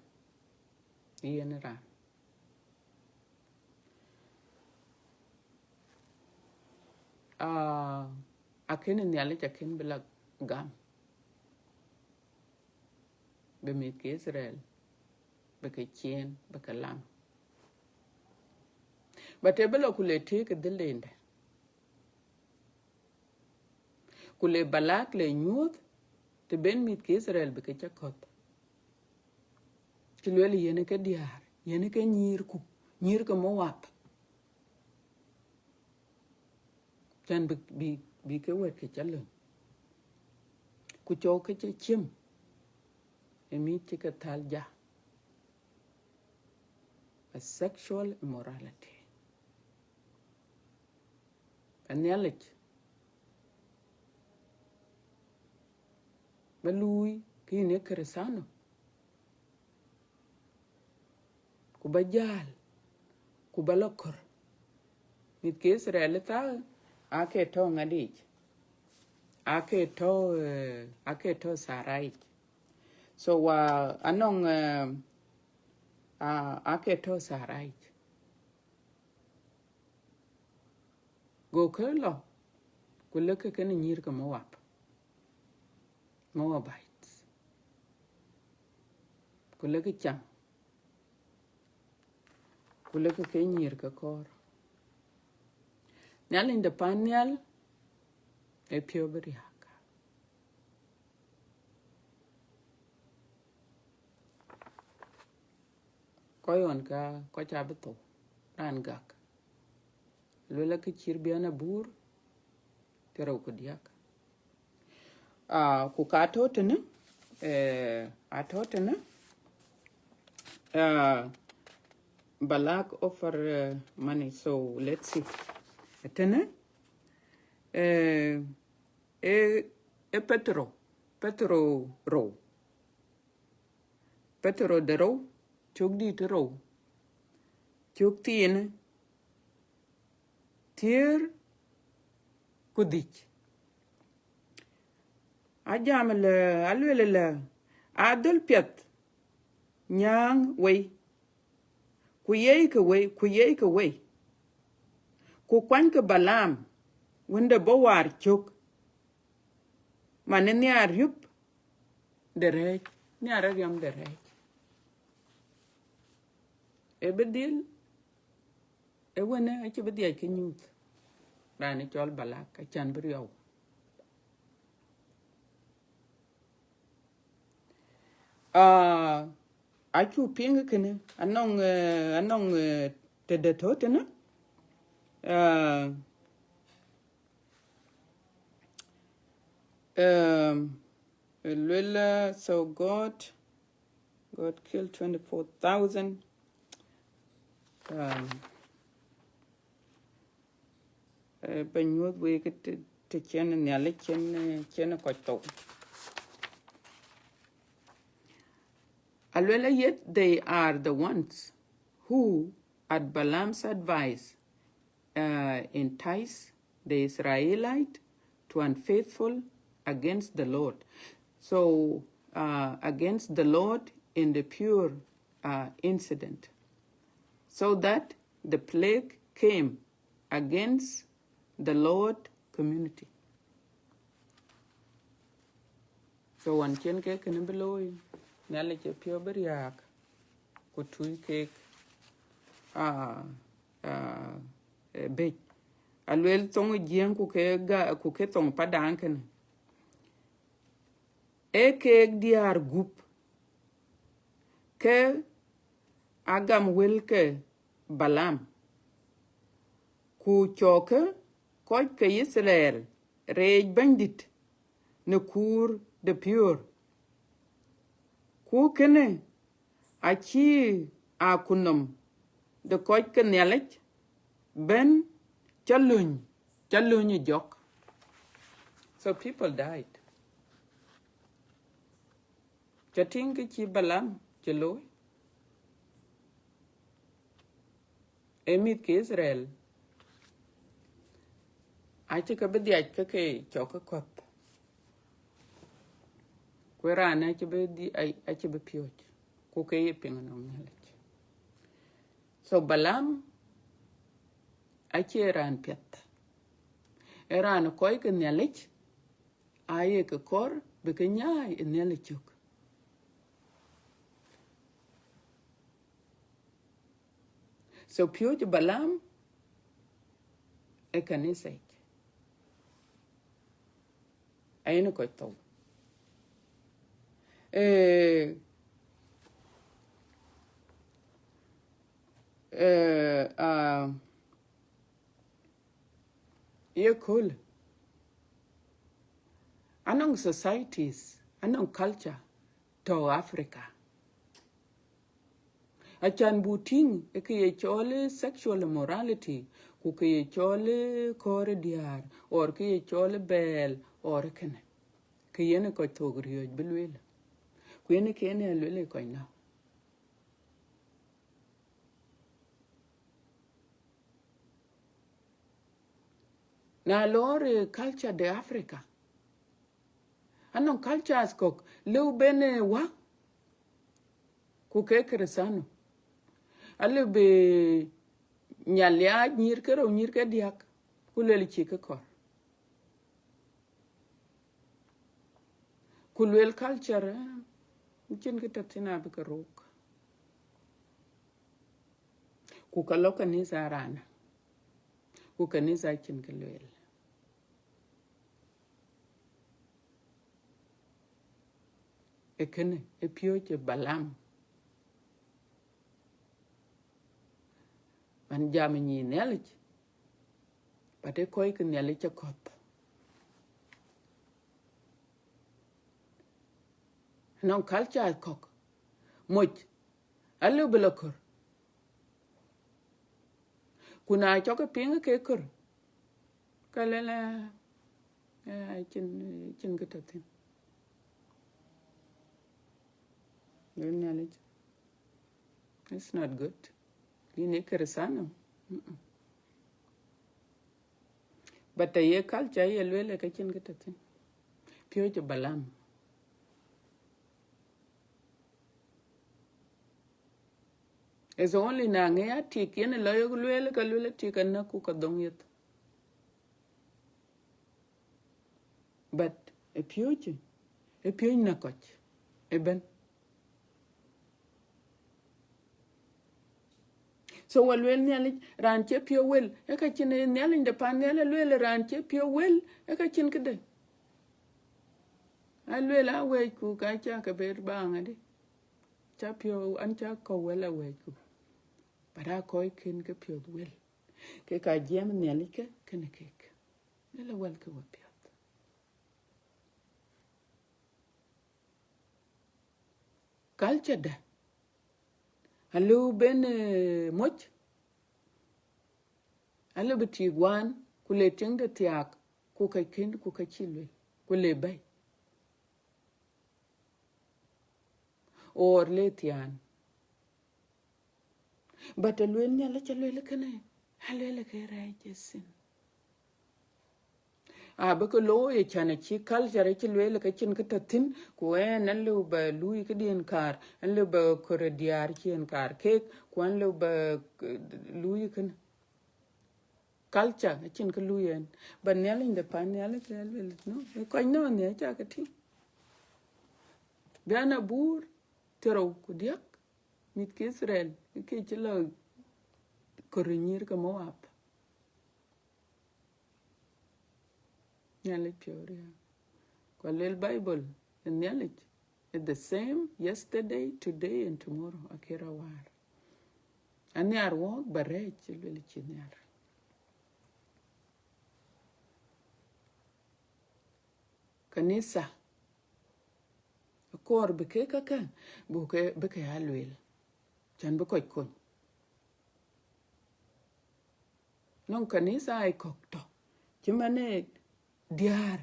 Yen raan. Ah, akën Nhialic akën bï la gam. Bï mïth ke Itharel, bï ke ciëën, bï ke lam. But ë bï la ku le tëëk ë dhël dende. Ku le Balak le nyuɔ̈th, të ben mïth ke Itharel bï ke cä kɔ̈th. Cï lueel yen ke diäär, yen ke nyïïrku, nyïïr ke Moab. Cän bï, bï, bï ke wët ke cä löny. Ku cɔk ke cä ciem ë mïth cï ke thäl ja. A sexual immorality. Ka Nhialic ba luui ke yïn ye Kërthiano, ku ba jäl, ku ba la kɔ̈r. Mïth ke Itharel ë thaa, aake tɔ̈ ŋadic, aake tɔ̈, eh, aake tɔ̈ Saraic. So, uh, anɔŋ, eh, uh, aake tɔ̈ Saraic. Go ke lɔ, ku lëkkë kenë nyïïr ke Moab, Moabites. Ku lëkkë cam, ku lëkkë ke nyïïr ke kɔɔr. Nhialic de pan nhial ë piɔ̈u bï riääk. Kɔc ɣɔn ka, kɔc abï thou, raan gak. Luel akë cït bian abur, thiërou ku diäk. Ah, ku ka tɔ̈ tënë, eh, atɔ̈ tënë, ah, Balak offer, eh, money. So let's see. Tënë, eh, e, e Petero, Petero rou. Petero de rou, cök dït rou, cök thiin, thiëër ku dhïc. Ajam ëlä, aluel ëlä, adhöl piɛth nyääŋ wei, ku yei ke wei, ku yei ke wei, ku kuany ke Balaam, wën de bɔ̈ waar cök, man ë nhiaar riöp de rɛ̈ɛ̈c, nhiaar ariɔm de rɛ̈ɛ̈c. Ë bï dhil, ë wënë acï bï dhiac ke nyuuth, raan ë cɔl Balak, acan bï riɔu. Ah, acu piŋ kënë, anɔŋ, eh, anɔŋ, eh, tëde tɔ̈ tënë. Ah, um, luel, uh, so God, God killed twenty-four thousand. Um, eh, ba nyuɔ̈th wek të, të cïn Nhialic cïn, eh, cïn kɔc thou. Aluel, yet they are the ones who, at Balaam's advice, uh, entice the Israelite to unfaithful against the Lord. So, uh, against the Lord in the Peor, uh, incident, so that the plague came against the Lord community. So wan cïn kek kënë bï looi, Nhialic ë piɔ̈u bï riääk, ku tui kek, ah, ah, eh, bec. Aluel thoŋ ë Jiëëŋ ku ke ga-, ku ke thoŋ padaŋ kënë. Ee keek diäär gup, ke agam wël ke Balaam, ku cɔkë kɔc ke Yithriɛl reec Bɛ̈nydït në kuur de piöör. Ku kënë acï akutnhom de kɔc ke Nhialic bɛ̈n cä löny, cä löny ë jɔk. So people died. Cä tïŋ kë cï Balaam cï looi, ee mïth ke Yithriɛl acï ke bï dhiac ke ke cɔk ke kɔ̈th. Ku ë raan acï bï dhi-, ai-, acï bï piööc, ku ke ye piŋ ënɔŋ Nhialic. So Balaam acie raan piɛth, ee raan kɔc ke Nhialic, aye ke kɔɔr bï ke nyaai ë Nhialic cök. So piööc Balaam ë kanitha yic, ayen kɔc thou. Eh, eh, ah, ye kööl, anɔŋ societies, anɔŋ culture tɔ̈ Africa. Acan bu tïŋ ë kë ye cɔl ë sexual immorality, ku kë ye cɔl ë kɔɔr ë diäär, or kë ye cɔl ë bɛɛl, or ë kënë. Kë yen ë kɔc thok riɔ̈ɔ̈c bï lueel. Ku yen ë kën ë lueel ë kɔc nɔ̈k. Na lɔɔr ë culture de Africa, anɔŋ cultures kɔ̈k lëu ben ë wä, ku ke Krïthano. Alëu bï nyal liaac nyïïr ke rou, nyïïr ke diäk, ku luel cï ke kɔɔr. Ku luel culture, eh, cïn kë tɔ̈ thïn abï ke ruk. Ku ka lɔ kanitha raan, ku kanitha cïn kë lueel. Ee kënë ë piööc ë Balaam. Man jam ë nyïïn Nhialic, but ë kɔc ke Nhialic cï kɔ̈th. Anɔŋ culture kɔ̈k, moc alëu bï lɔ kör. Ku na cɔk ke piŋ ke kör, ka lël, eh, eh, cïn, cïn kë tɔ̈ thïn. Luel Nhialic, it's not good. Yïn ë Krïthano. Mm-mm. But të ye culture ye lueel, ke cïn kë tɔ̈ thïn. Piööc ë Balaam. It's only na ŋic atik, yen ë lɔ yök lueel, ka lueel atik anäk ku ka dhoŋ yeth. But ë piööc, ë piööc näk kɔc ëbɛ̈n. So wa lueel Nhialic, raan cie piɔ̈u wël, ë ka cïn, ë Nhialic de pan nhial ë lueel, raan cie piɔ̈u wël, ë ka cïn këde. A lueel, a wɛ̈ɛ̈cku ka ca ke ber baaŋ adï. Ca piɔ̈u, an ca kɔ̈u wël a wɛ̈ɛ̈cku. But a kɔc kën ke piɔ̈th wël, ke ka jiɛɛm Nhialic ke kënë kek. Lëlë wɛl ke we piɔ̈th. Culture dä alëu ben, eh, moc, alëu bï tik wan, ku le tiŋde thiaak, ku ka kën, ku ka cï luel, ku le bɛ̈i. Or le thiaan. But a lueel Nhialic, a lueel kënë, a lueel ke rɛɛc ë sin. A bï ke looi ë can acï culture acï lueel ke cïn kë tɔ̈ thïn, ku ɛn an lëu ba luui këdiɛn kaar, an lëu ba kɔɔr diäär ciɛ̈n kaar keek, ku an lëu ba, eh, luui kënë. Culture acïn kë luui ɛn. But Nhialic de pan nhial ke lueel, no, ë kɔc nɔn nhial ca ke tïŋ. Bï an abur thiërou ku diäk, mïth ke Itharel, ke cï lɔ kɔɔr nyïïr ke Moab. Nhialic piɔ̈u riääk. Ku lueel Bible, ë Nhialic is the same yesterday, today, and tomorrow. Akëc rɔt waar. Anhiar wɔɔk ba rɛɛc, lueel cï nhiar. Kanitha, akɔɔr bï ke kakë, bï ke, bï ke ya lueel, can bï kɔc kony. Nɔŋ kanitha aa kɔ̈k tɔ̈, cï man ë diäär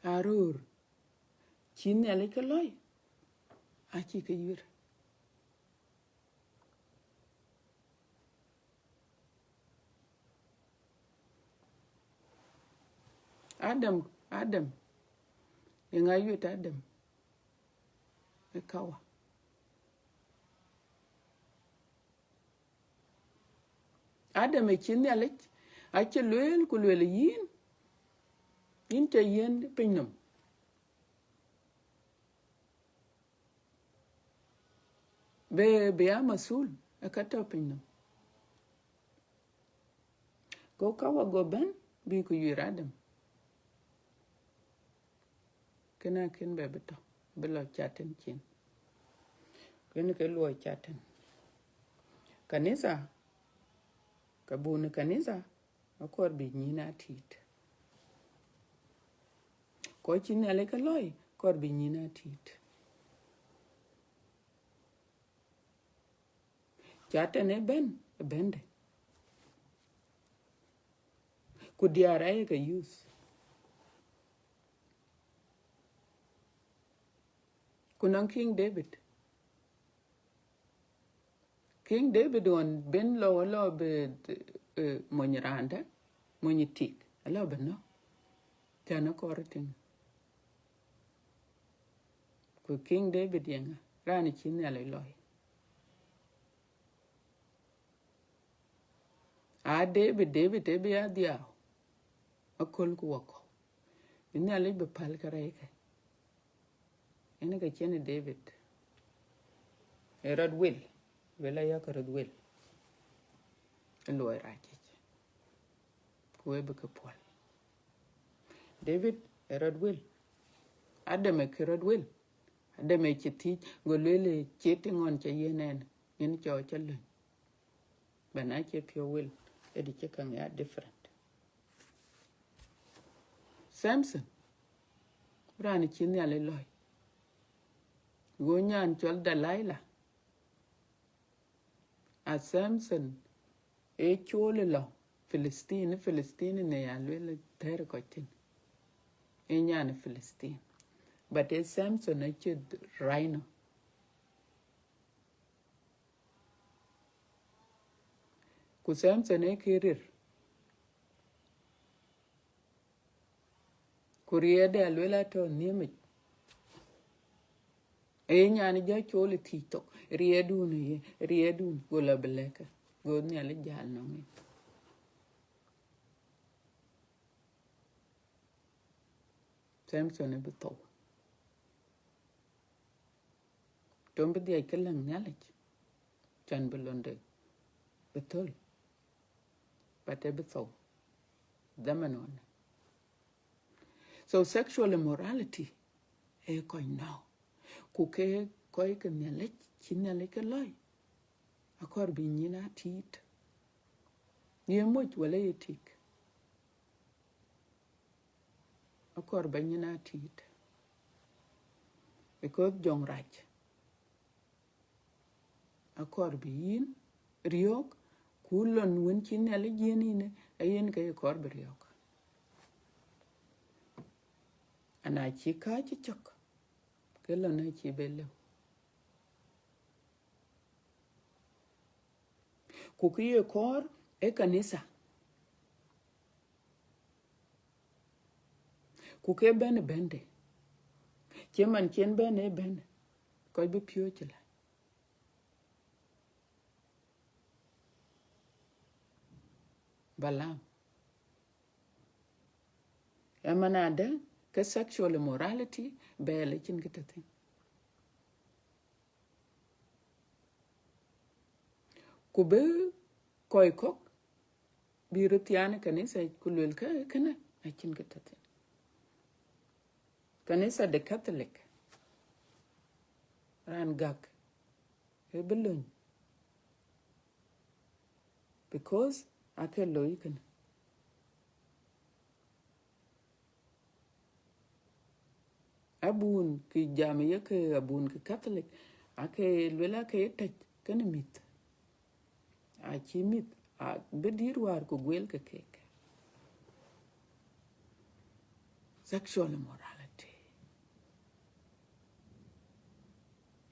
aröör cï Nhialic ke lɔ̈i, acï ke yuër. Adam, Adam, yeŋa yuet Adam? Ë Kawa. Adam ë cï Nhialic acï lueel ku lueel yïn, yïn ca yiɛ̈n pinynhom. Bï, bï ya masul ë ka tɔ̈ pinynhom. Go Kawa go bɛ̈n bï ku yuir Adam. Kënë akën bɛ bï tɔ̈, bï lɔ Catan cin. Kënë ke luɔi Catan. Kanitha, ka bun ë kanitha, akɔɔr bï nyïn a tït. Kɔc cï Nhialic ke lɔ̈i, kɔɔr bï nyïn a tït. Catan ë bɛ̈n, ë bɛ̈nde. Ku diäär aye ke use. Ku nɔŋ King David. King David ɣɔn ben lɔ, lɔ bï, eh, mony raandä, mony tik, alɔ bï nɔ̈k. Can akɔɔr tïŋ. Ku King David yeŋa? Raan cï Nhialic lɔ̈i. A David, David ë bï ya dhiau, aköl ku wakɔ̈u. Bï Nhialic bï päl kärɛckë. Ënë ke cïn David ë rɔt wil, wel ayɔ̈k rɔt wil ë luɔi rac yic, ku ë bï ke puɔl. David ë rɔt wil, Adam ë ke rɔt wil, Adam ë cï thiëc, go lueel ë cït ŋɔn ca yiɛ̈n ɛn, yen cɔɔc ca löny. Bɛ̈n acie piɔ̈u wil, ëdï cï käŋ ya different. Samson, raan cï Nhialic lɔ̈i. Go nyan cɔl Delilah. A Samson ë cool ë lɔ Philistine, Philistine në ya lueel thɛɛr kɔc thïn. Ë nyan Philistine. But ë Samson acï rhino. Ku Samson ë ke rir. Ku riɛɛrde aluel atɔ̈ nhiëmic. Ee nyan jɔ col ë thiëc thok, riɛɛrdun ë ye, riɛɛrdun, go lɔ bï lɛ̈k ke, go Nhialic jäl nɔŋ yen. Samson ë bï thou. Tom bï dhiac ke läŋ Nhialic, can bï londe bï thöl, but ë bï thou. Dhaman ɣɔn. So sexual immorality ee kɔc nɔ̈k. Ku ke kɔc ke Nhialic, cï Nhialic ke lɔc, akɔɔr bï nyin aa tiit. Ye moc wala ye tik, akɔɔr ba nyin aa tiit. Because jɔŋ rac akɔɔr bï yïn riɔ̈ɔ̈k, ku lon wën cï Nhialic yiën yïn, ee yen ke ye kɔɔr bï riɔ̈ɔ̈k. Ana cï kääc cï cök, ke lon acï bï lëu. Ku kë ye kɔɔr ë kanitha. Ku ke bɛ̈n ë bɛ̈nde, cï man cï en bɛ̈n ë bɛ̈n, kɔc bï piööc la. Balaam. Ë man adë ke sexual immorality bɛ̈ɛ̈l acïn kë tɔ̈ thïn. Ku bï kɔc kɔ̈k bï röt thiaan ë kanitha ku luel ke kënë acïn kë tɔ̈ thïn. Kanitha de Catholic, raan gäk ë bï löny, because ake looi kënë. Abun kë jam ye ke abun kë Catholic, ake luel ake ye tɛ̈c kenë mïth. Acï mïth, a bï dït wäär ku guel ke kek. Sexual immorality.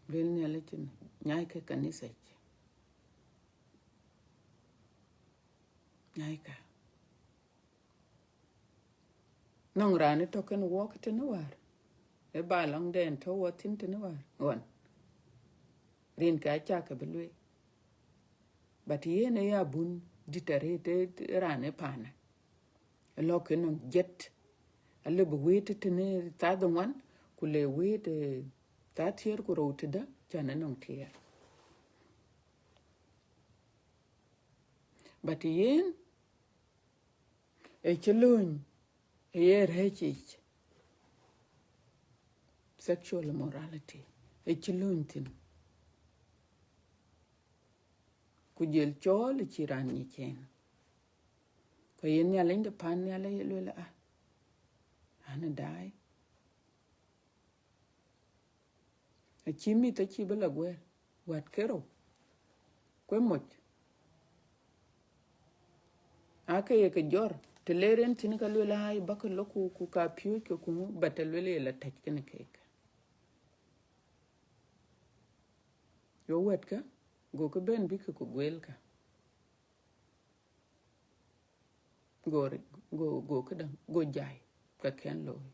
Luel Nhialic tënë, nyaai ke kanitha yic. Nyaai ke. Nɔŋ raan ë tɔ̈ kenë wɔk tënë wäär, ë ba lɔŋdɛn tɔ̈ wɔ thïn tënë wäär ɣɔn, rin ke acä ke bï lueel. But yen ë ya bun dït arëët ë raan ë paanë. Ë lɔ ke nɔŋ jet, alë bï wëët tënë thaa dhoŋuan, ku le wëët, eh, thaa thiëër ku rou tëdë, can ë nɔŋ tiɛɛr. But yen, ë cï lööny, ë ye rɛ̈ɛ̈c yic, sexual immorality, ë cï lööny thïn. Ku jël cɔɔl ë cï raan nyic en. Ku yen Nhialic de paan nhial aye lueel, ah, an ë daai. Acï mïth acï bï la guɛɛl, wɛ̈t ke rou, ku ë moc. Ake ye ke jɔr, të ler en thïn ka lueel, ai, bäkï lɔ ku, ku ka piööc ke ku ŋö, but të lueel ye la tɛ̈c kenë keek. Yo wɛ̈tkë, gokï bɛ̈n bïkï ku guelkë. Go, go, go këdäŋ, go jai, ka kën looi.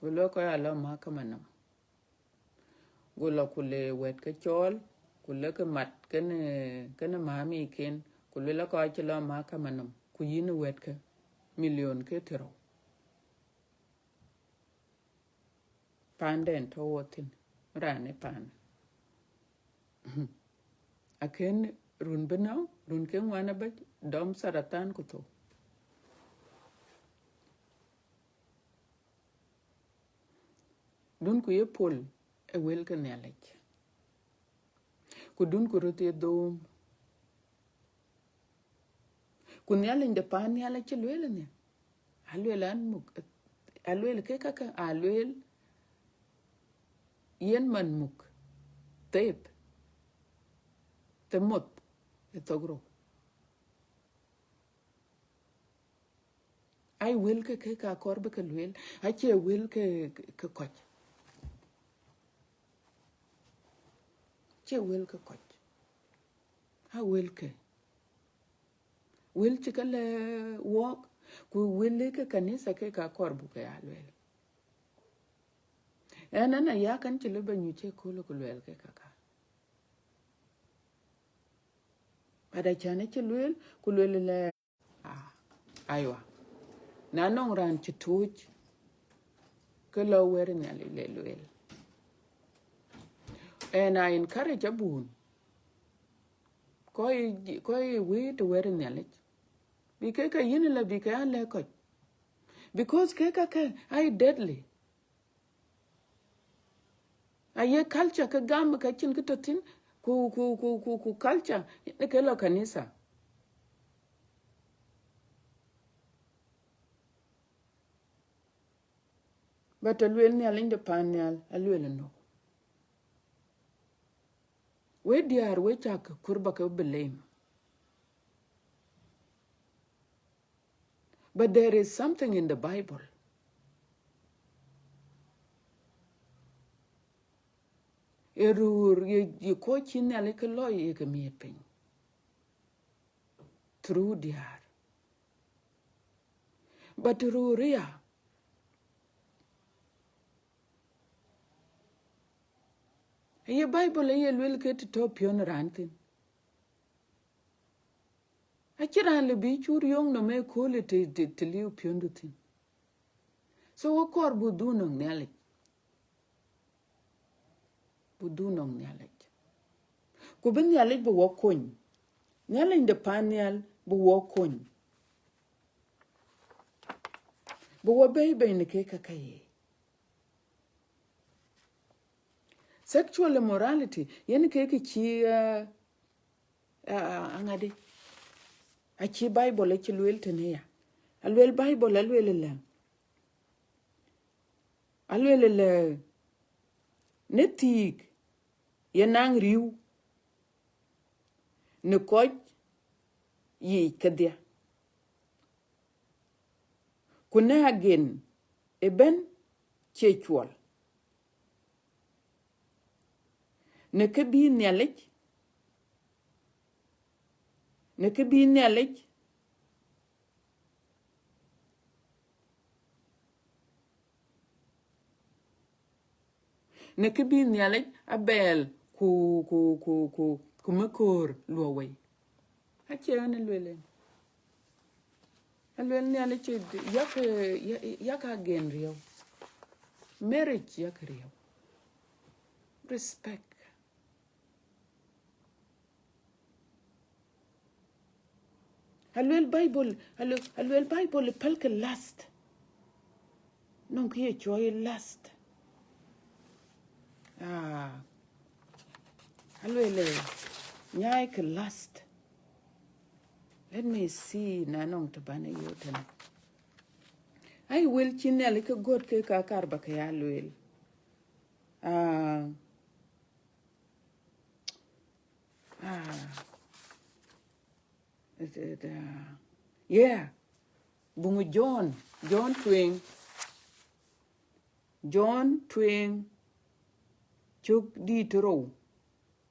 Go lɔ kɔc alɔ mahakama nɔm. Go lɔ ku le wɛ̈tkë cɔɔl, ku le ke mat kenë, kenë mamiken, ku le lɔ kɔc cï lɔ mahakama nɔm, ku yïn wɛ̈tkë milion ke tërou. Paanden tɔ̈ wɔ thïn, raan ë paan. Akën run bï nɔ̈k, run ke ŋuan abɛ̈c, dɔm tharathan ku thou. Dun ku ye pol ë wël ke Nhialic. Ku dun ku röt ye dhoom. Ku Nhialic de paan nhial acï lueel ënhial. Alueel an muk, alueel ke käkkä, alueel yen man muk thep, the moth ë thok rou. Ai wël ke, ke ka kɔɔr bï ke lueel, acie wël ke, ke, ke kɔc. Cie wël ke kɔc. A wël ke. Wël cï ke lɛ̈k wɔɔk, Ku wël ke kanitha ke ka kɔɔr buk ke ya lueel. Ɛn, ɛn aya kan cï lëu ba nyuc ëköölë ku luɛɛl ke kaka. But acän acï lueel, ku lueel lɛ, ah, aywa. Na nɔŋ raan cï tuuc, ke lɔ wɛ̈t Nhialic le lueel. And I encourage abun, kɔc, kɔc wëët wɛ̈t Nhialic, bï ke ke yïn lɔ bï ke ya lɛ̈k kɔc. Because ke ka ke ai deadly. Aye culture ke gam ka cïn kë tɔ̈ thïn, ku, ku, ku, ku, ku culture yen ke lɔ kanitha. But alueel Nhialic de pan nhial, alueel ënɔk. We diäär, we cak kur ba ke blame. But there is something in the Bible. Ë röör ye, ye kɔc cï Nhialic ke lɔ ye ke miɛt piny through diäär. But röör ya, ye Bible ye lueel ke të tɔ̈ piɔ̈n raan thïn. Acïn raan lëu bï cur yöŋ nɔm ëköölë të, të, të liu piɔ̈ndu thïn. So we kɔɔr buk dhuk nɔŋ Nhialic. Buk dhuk nɔŋ Nhialic. Ku bï Nhialic bï wɔ kony. Nhialic de pan nhial bï wɔ kony. Bï wɔ bɛ̈i bɛ̈i në kek ka ka ye. Sexual immorality, yen ke kë cï, uh, uh, aŋadï, acï Bible acï lueel tënë ya. Alueel Bible, alueel lɛ, alueel lɛ, në thiik ye naŋ riëëu në kɔc yiic kedhie. Ku në agen ëbɛ̈n cie cuɔl. Në kë bï Nhialic, në kë bï Nhialic, në kë bï Nhialic abɛɛl ku, ku, ku, ku, ku mëköör luɔ̈k wei. Acie ɣɛn ë lueel en. Alueel Nhialic yak, yak, yak agen riëëu. Marriage yak riëëu. Respect. Alueel Bible, alueel, alueel Bible pälkë lust. Nɔŋ kë ye cɔɔl lust. Ah. Alueel, eh, nyaaikë lust. Let me see na nɔŋ të bän ë yök tënë. Ai, wël cï Nhialic ke gɔ̈t ke ka kɔɔr ba ke ya lueel. Ah. Ah. It, it, uh, yeah. Buŋ John, John tueŋ. John tueŋ, cök dït rou,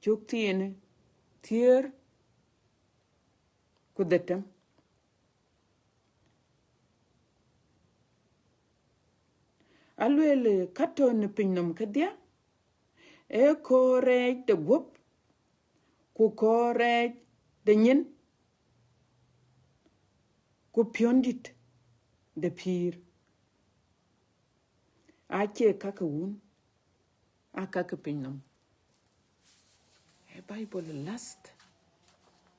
cök thiin, thiëër ku dhetem. Alueel, ka tɔ̈ në pinynɔm kedhie, ee kööl rɛɛc de guɔ̈p, ku kööl rɛɛc de nyin, ku piɔ̈ndït de pïïr. Acie ka ke wun, aa ka ke pinynɔm. Ee Bible last.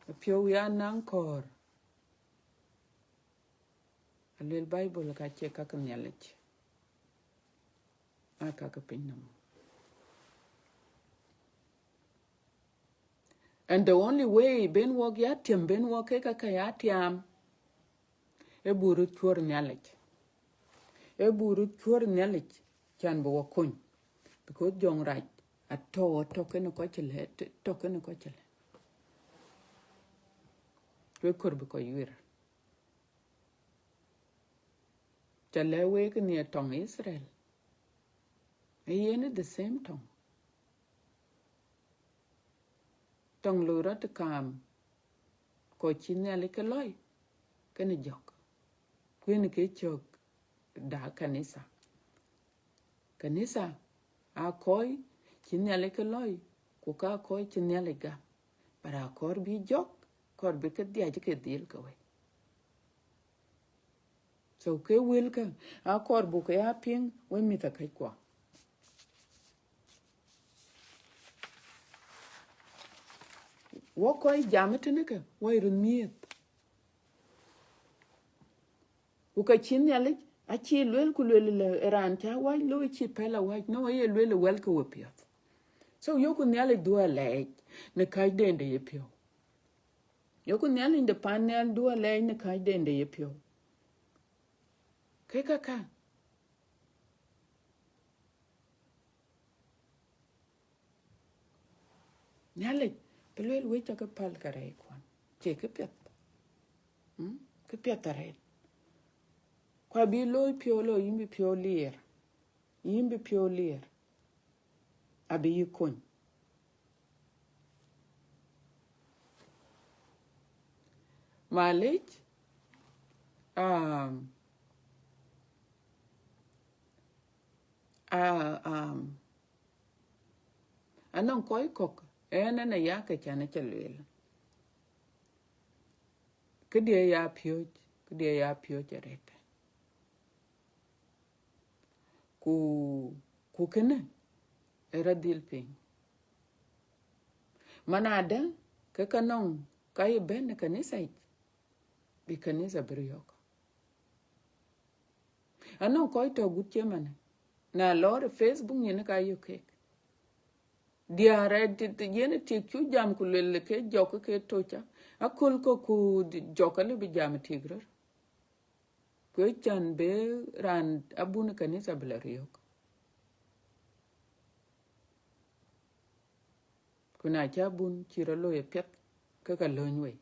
Apiɔ̈u ya naŋ kööl. Alueel Bible ka cie ka ke Nhialic, aa ka ke pinynɔm. And the only way ben wɔk ya tiam, ben wɔk ke ka ka ya tiam, ee buk röt cuɔ̈r Nhialic. Ee buk röt cuɔ̈r Nhialic, can bï wɔ kony. Because jɔŋrac atɔ̈, atɔ̈ kenë kɔc cï lɛ̈k, tɔ̈ kenë kɔc cï lɛ̈k. Wek kɔɔr bï kɔc wïr. Ca lɛ̈k wek në tɔŋ Israel. Ee yen the same tɔŋ. Tɔŋ loi rɔt kaam, kɔc cï Nhialic ke lɔc, kenë jɔ̈k. Ku yen ke cök da kanitha. Kanitha aa kɔc cï Nhialic ke lɔc, ku ka kɔc cï Nhialic gam. But akɔɔr bï jɔk, kɔɔr bï ke dhiac ke dhil ke wei. So ke wëlkä, akɔɔr buk ke ya piŋ, we mïth akëckuɔ. Wɔ kɔc jam ë tënë ke, wɔ ë röt miëth. Ku ka cï Nhialic, acï lueel ku lueel lë raan cä wac looi cï pɛl awäc, no, aye lueel wɛl ke we piɔ̈th. So yoku Nhialic dhuɔ̈k alɛɛc në kacden de ye piɔ̈u. Yoku Nhialic de pan nhial dhuɔ̈k alɛɛc në kacden de ye piɔ̈u. Ke kaka. Nhialic, bï lueel wec cä ke päl ke rɛɛc kuɔn. Cie kë piɛth. Mm? Kë piɛth arëët. Ku abï looi piɔ̈u lɔ, yïn bï piɔ̈u liɛɛr. Yïn bï piɔ̈u liɛɛr. Abï yï kony. Malec, um, uh, um, anɔŋ kɔc kɔ̈k, ɛn ɛn aya ke can acä lueel. Këdiɛ ya piööc, këdiɛ ya piööc arëët. Ku, ku kënë ë rɔt dhil piŋ. Man adë ke ka nɔŋ ka ye bɛ̈n ë kanitha yic, bï kanitha bï riɔ̈ɔ̈k. Anɔŋ kɔc tɔ̈ gut cï man, na lɔɔr ë Facebook nyin ka yök kek. Diäär ë yen tik cuk jam ku luel ke jɔk ke toca. Aköl kɔ̈k ku jɔk alë bï jam tik röt. Ku ë can bï raan abun ë kanitha bï la riɔ̈ɔ̈k. Ku na cä bun cï rɔt looi apiɛth, ke ka lööny wei.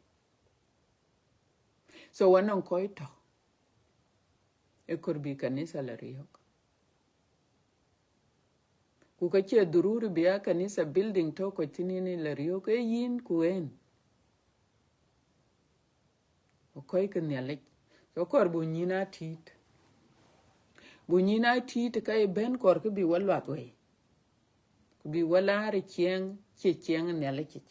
So anɔŋ kɔc tɔ̈ ë kɔɔr bï kanitha la riɔ̈ɔ̈k. Ku ka cie dhururi bï a kanitha building tɔ̈ kɔc thïn yen la riɔ̈ɔ̈k, ee yïn ku en. Ku kɔc ke Nhialic. So kɔɔr bu nyïn a tït. Bu nyïn a tït ka ye bɛ̈n kɔɔr kë bï wä luath wei. Ku bï wä laar ë ciɛɛŋ, cie ciɛɛŋ Nhialic yic.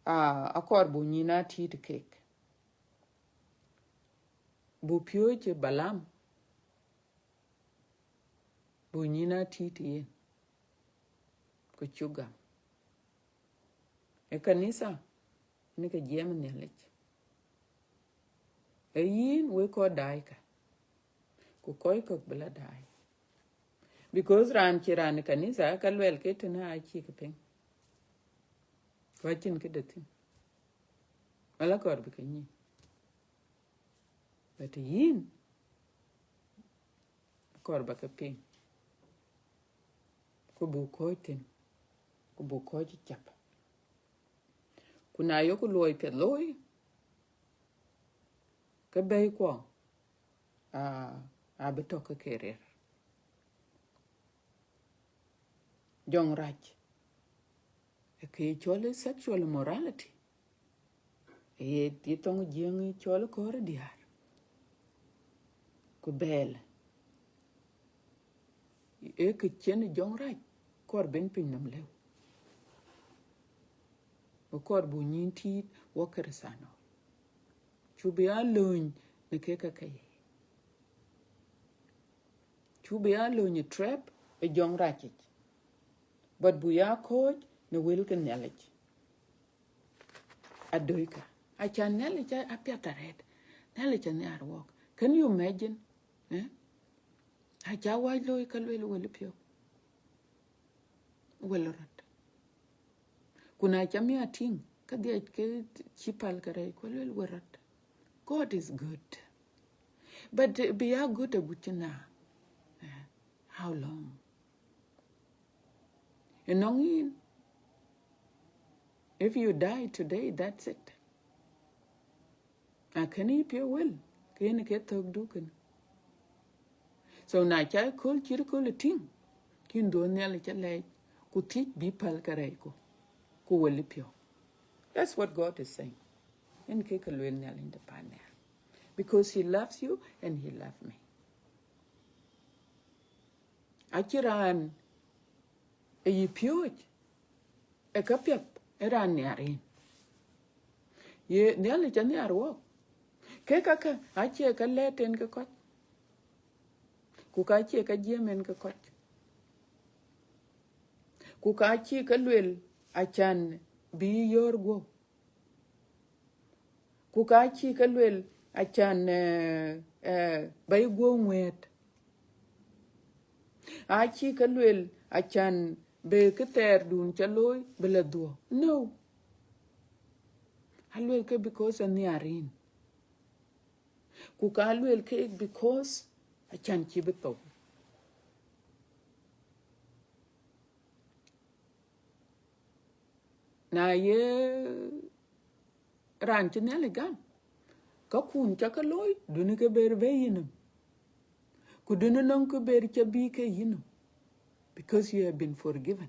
Aa, akɔɔr bu nyïn a tït kek. Bu piööc ë Balaam. Bu nyïn a tït yen. Ku cuk gam. Ë kanitha, në ke jiɛɛm Nhialic. Ee yïn wek kɔc daai ka. Ku kɔc kɔ̈k bï la daai. Because raan cie raan ë kanitha, ka luɛl ke tënë acï ke piŋ. Ku acïn këde thïn. Wala kɔɔr bï ke nyin. But yïn, kɔɔr ba ke piŋ. Ku buk kɔc thïn. Ku buk kɔc cap. Ku na yok luɔi piɛth looi, ke bɛ̈i kuɔ, aa, abï tɔ̈ ke ke riɛr. Jɔŋ rac, ë kë cɔl ë sexual immorality. Ye, ye thoŋ Jiëŋ cɔl kɔɔr diäär. Ku bɛɛl. Ee kë cïn jɔŋ rac, kɔɔr ben piny nɔm lëu. Ku kɔɔr bu nyïn tït wɔ Kërëthänooi. Cu bï a lööny në kek ke ke ye. Cu bï a lööny ë trap ë jɔŋ rac yic. But bu ya kɔ̈ɔ̈c në wël ke Nhialic. Adöikë. Aca Nhialic a, apiɛth arëët. Nhialic anhiaar wɔk. Can you imagine? Eh? Aca wac looi ka luel wël piɔ̈u. Wël rɔt. Ku na ca miäk tïŋ, ka dhiac ke cï päl ke rɛɛc, ku luel wël rɔt. God is good. But, uh, bï ya good agut cï na. Eh, how long? Ënɔŋ yïn, if you die today, that's it. Akënë yï piɔ̈u wël, ke yen ke thök du kënë. So na ca köl cït köl ë tïŋ, kïn dhuɔ̈n Nhialic ca lɛɛc, ku thiëc bï päl ke rɛɛcku, ku wël ë piɔ̈u. That's what God is saying. Yen ke ke lueel Nhialic de pan nhial. Because he loves you and he loves me. Acï raan ë yï piööc ë käpiɛth, ë raan nhiar yïn. Ye Nhialic anhiar wɔk. Ke käkë acie ka lɛ̈ɛ̈t en ke kɔc, ku ka cie ka jiɛɛm en ke kɔc, ku ka cie ka luel acan bï yï yɔ̈ɔ̈r guɔ̈p, ku ka cie ka luel acan, eh, eh, ba yï guɔ̈p ŋuɛ̈ɛ̈t. Acie ka luel acan bï kë thɛɛrdun ca looi bï la dhuɔ̈k. No. Aluel ke because anhiar yïn. Ku ka luel ke because acan cïï bï thou. Na ye raan cï Nhialic gam, ka kun ca ke looi, duɔ̈në ke ber bɛ̈i yïnɔm. Ku duɔ̈në nɔŋ kë ber ca bï ke yïnɔm, because you have been forgiven.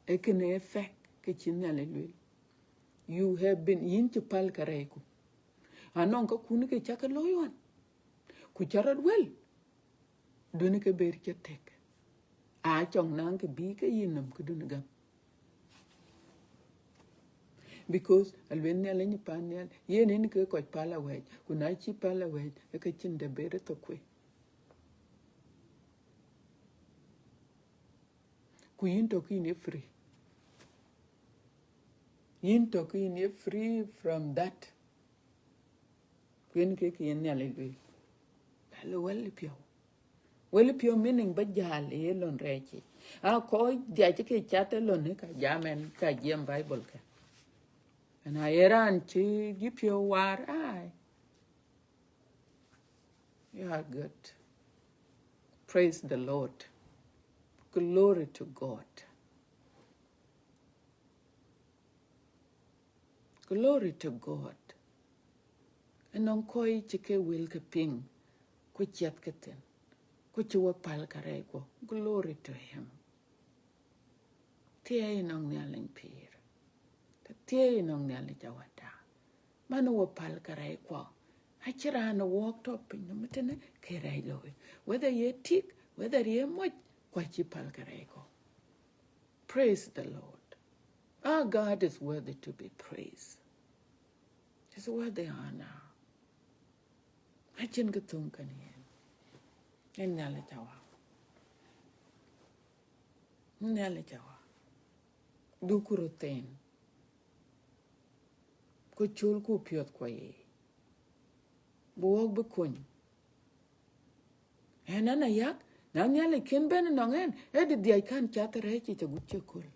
Ee kënë ee fact ke cï Nhialic lueel. You have been, yïn cï päl kärɛcku. Anɔŋ ka kun ke ca ke looi ɣɔn, ku ca rɔt wël, duɔ̈në ke ber ca tëk. Acɔŋ naŋ kë bï ke yïnɔm kë duɔ̈në gam. Because aluel Nhialic ë pan nhial, yen en ke kɔc päl awɛ̈ɛ̈c, ku na cïï päl awɛ̈ɛ̈c, ee ke cïn dɛ̈ ber ë thok kuei. Ku yïn tɔ̈ ke yïn ye free. Yïn tɔ̈ ke yïn ye free from that. Ku yen ke kë yen Nhialic lueel. Bɛ̈l wël piɔ̈u. Wël piɔ̈u meaning ba jäl ë ye lon rɛɛc yic. A kɔc dhiac ke cath ë lon ë ka jam ɛn ka jiɛɛm Bible ke. Ɛn a ye raan cï yï piɔ̈u waar, ai. You are good. Praise the Lord. Glory to God. Glory to God. Anɔŋ kɔc cï ke wël ke piŋ, ku ciɛth ke thïn, ku cï we päl kärɛckuɔ. Glory to him. Thiëëi nɔŋ Nhialic pïïr. Të thiëëi nɔŋ Nhialic Awäda. Man we päl kärɛckuɔ. Acïn raan ë wɔɔk tɔ̈ pinynɔm tënë ke rɛɛc looi. Whether ye tik, whether ye moc, ku acï päl kärɛckuɔ. Praise the Lord. Our God is worthy to be praised. He's worthy honor. Acïn kë thöŋ kën yen. Yen Nhialic Awä. Nhialic Awä. Dukku röt thïn. Ku culku piɔ̈ɔ̈thkuɔ yiic. Bï wɔk bï kony. Ɛn an ayak, na Nhialic kën bɛ̈n ënɔŋ ɛn, ë dï dhiac kan cath rɛɛc yic agut cï kööl.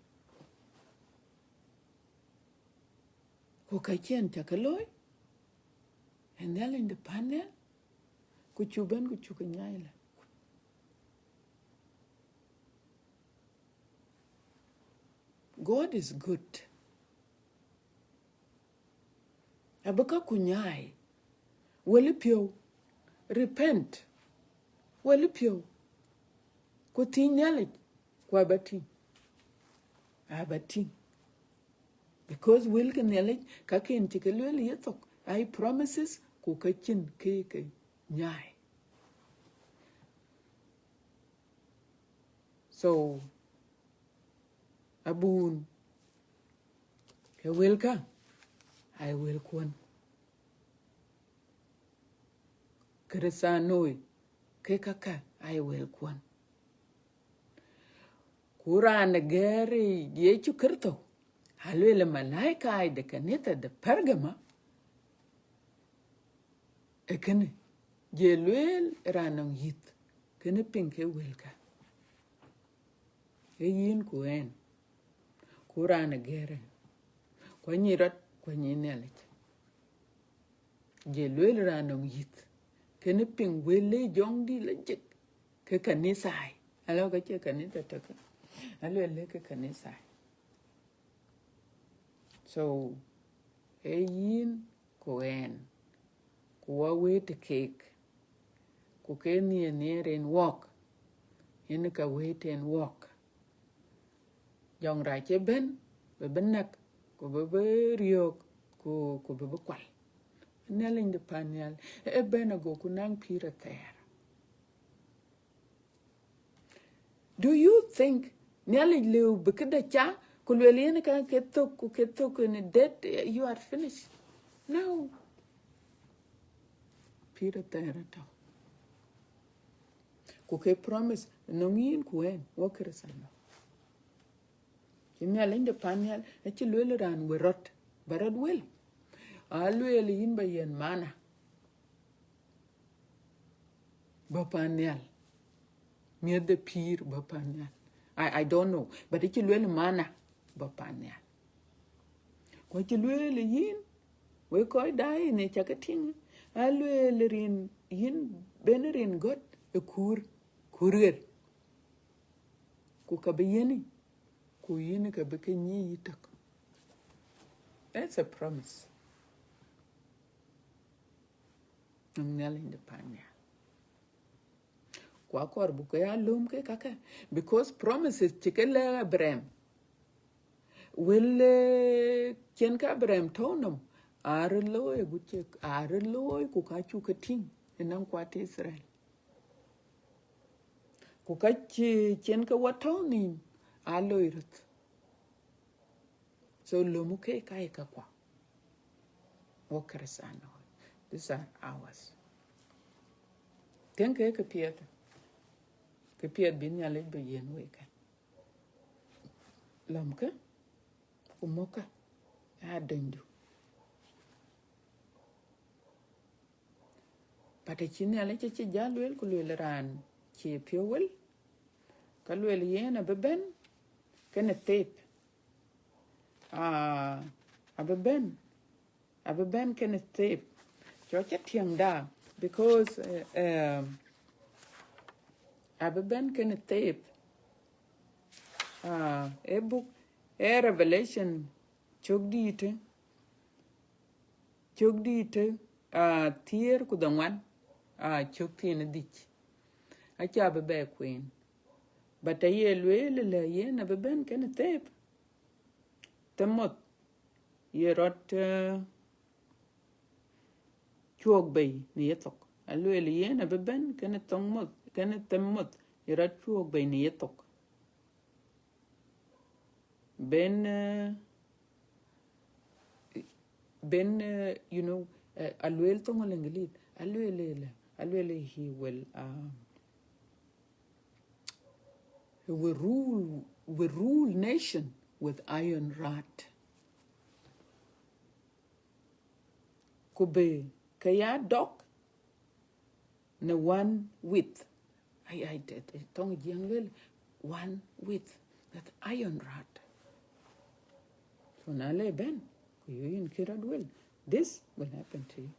Ku ka cïn ca ke looi, ë Nhialic de pan nhial, ku cu bɛ̈n ku cuk ke nyaai lɛ. God is good. Abï ka ku nyaai, wël piɔ̈u, repent, wël piɔ̈u, ku thiëc Nhialic, ku aba tïŋ, aba tïŋ. Because wël ke Nhialic, ka ken cï ke lueel ye thok, ai promises, ku ka cïn ke ke nyaai. So, abun, ke wëlkä, ai wëlkuɔn. Kërëthänooi, ke käkä, ai wëlkuɔn. Ku raan ë gɛ̈ɛ̈r Yecu Kërtho, alueel ë malaika de kanitha de Pergama, ë kënë, jɔ lueel raan nɔŋ yïth, kënë piŋ ke wëlkä. Ee yïn ku ɛn, ku raan ë gɛ̈ɛ̈r ɛn, ku anyic rɔt, ku anyic Nhialic. Jɔ lueel raan nɔŋ yïth, kënë piŋ wël ë Jɔŋdït lajik, ke kanithai. Alɔ ka cie kanitha tök. Alueel ke kanithai. So, ee yïn ku ɛn, ku wɔ wëët keek, ku ke nhiëër nhiëër en wɔk, yen ka wëët en wɔk. Jɔŋrac ëbɛ̈n, bï bï näk, ku bï bï riɔ̈ɔ̈k, ku, ku bï bï kual. Nhialic de pan nhial, e bɛ̈n ago ku naŋ pïïr athɛɛr. Do you think Nhialic lëu bï këde ca, ku lueel yen ka ke thök, ku ke thök in dead, you are finished? No. Pïïr athɛɛr atɔ̈. Ku ke promise nɔŋ yïn ku ɛn, wɔ Kërthiano. Cï Nhialic de pan nhial, acï lueel raan we rɔt, ba rɔt wel. A lueel yïn ba yiɛ̈n mana. Ba pan nhial. Miɛ̈th de pïïr ba pan nhial. I, I don't know. But acï lueel mana ba pan nhial. Ku acï lueel yïn, we kɔc daai në cakë tïŋ, a lueel rin yïn ben rin gɔ̈t ë kuur, kuur ɣer. Ku ka bï yiɛ̈ni, ku yïn ka bï ke nyic yï tök. That's a promise. Nɔŋ Nhialic de pan nhial. Ku akɔɔr buk ke ya lööm ke kakë, because promises cï ke lɛ̈k Abraham. Wël, eh, cïn ke Abraham tɔ̈u nɔm, aa röt looi agut cï, aa röt looi ku ka cuk ke tïŋ ënɔŋ kuat Israel. Ku ka cï, cïn ke wɔ tɔ̈u nïïm, aa loi röt. So lööm ke ka ye ka kua. Wɔ Kërthiano, these are ours. Tëŋ ke kë piɛth, kë piɛth bï Nhialic bï yiɛ̈n wek kë. Lɔmkë, ku mɔ̈kkë, aa dönydu. But acï Nhialic acï jal lueel, ku lueel raan cï piɔ̈u wel, ka lueel yen abï bɛ̈n kenë thep. Ah, abï bɛ̈n, abï bɛ̈n kenë thep. Cɔk ca tiɛŋda, because, eh, eh, abï bɛ̈n kenë thep. Ah, e buk, e Revelation cök dïïtë, cök dïïtë, ah, thiëër ku dhoŋuan, ah, cök thiin ë dhïc. Aca bï bɛ kueen. But aye lueel ëlë yen abï bɛ̈n kenë thep. Them moth ye rɔt, eh, cuɔɔk bei në yethok. Alueel yen abï bɛ̈n kenë thoŋ moth, kenë them moth ye rɔt cuɔɔk bei në yethok. Ben, eh, ben, eh, you know, eh, alueel thoŋ Lëŋgëlith, alueel ëlë, alueel he will, um, he will rule, will rule nation with iron rod. Ku bï ke ya dɔk në one with. Ai, ai, de, de, thoŋ Jiëŋ lueel, one with that iron rod. So na le bɛ̈n, ku yï yïn kï rɔt wel, this will happen to you.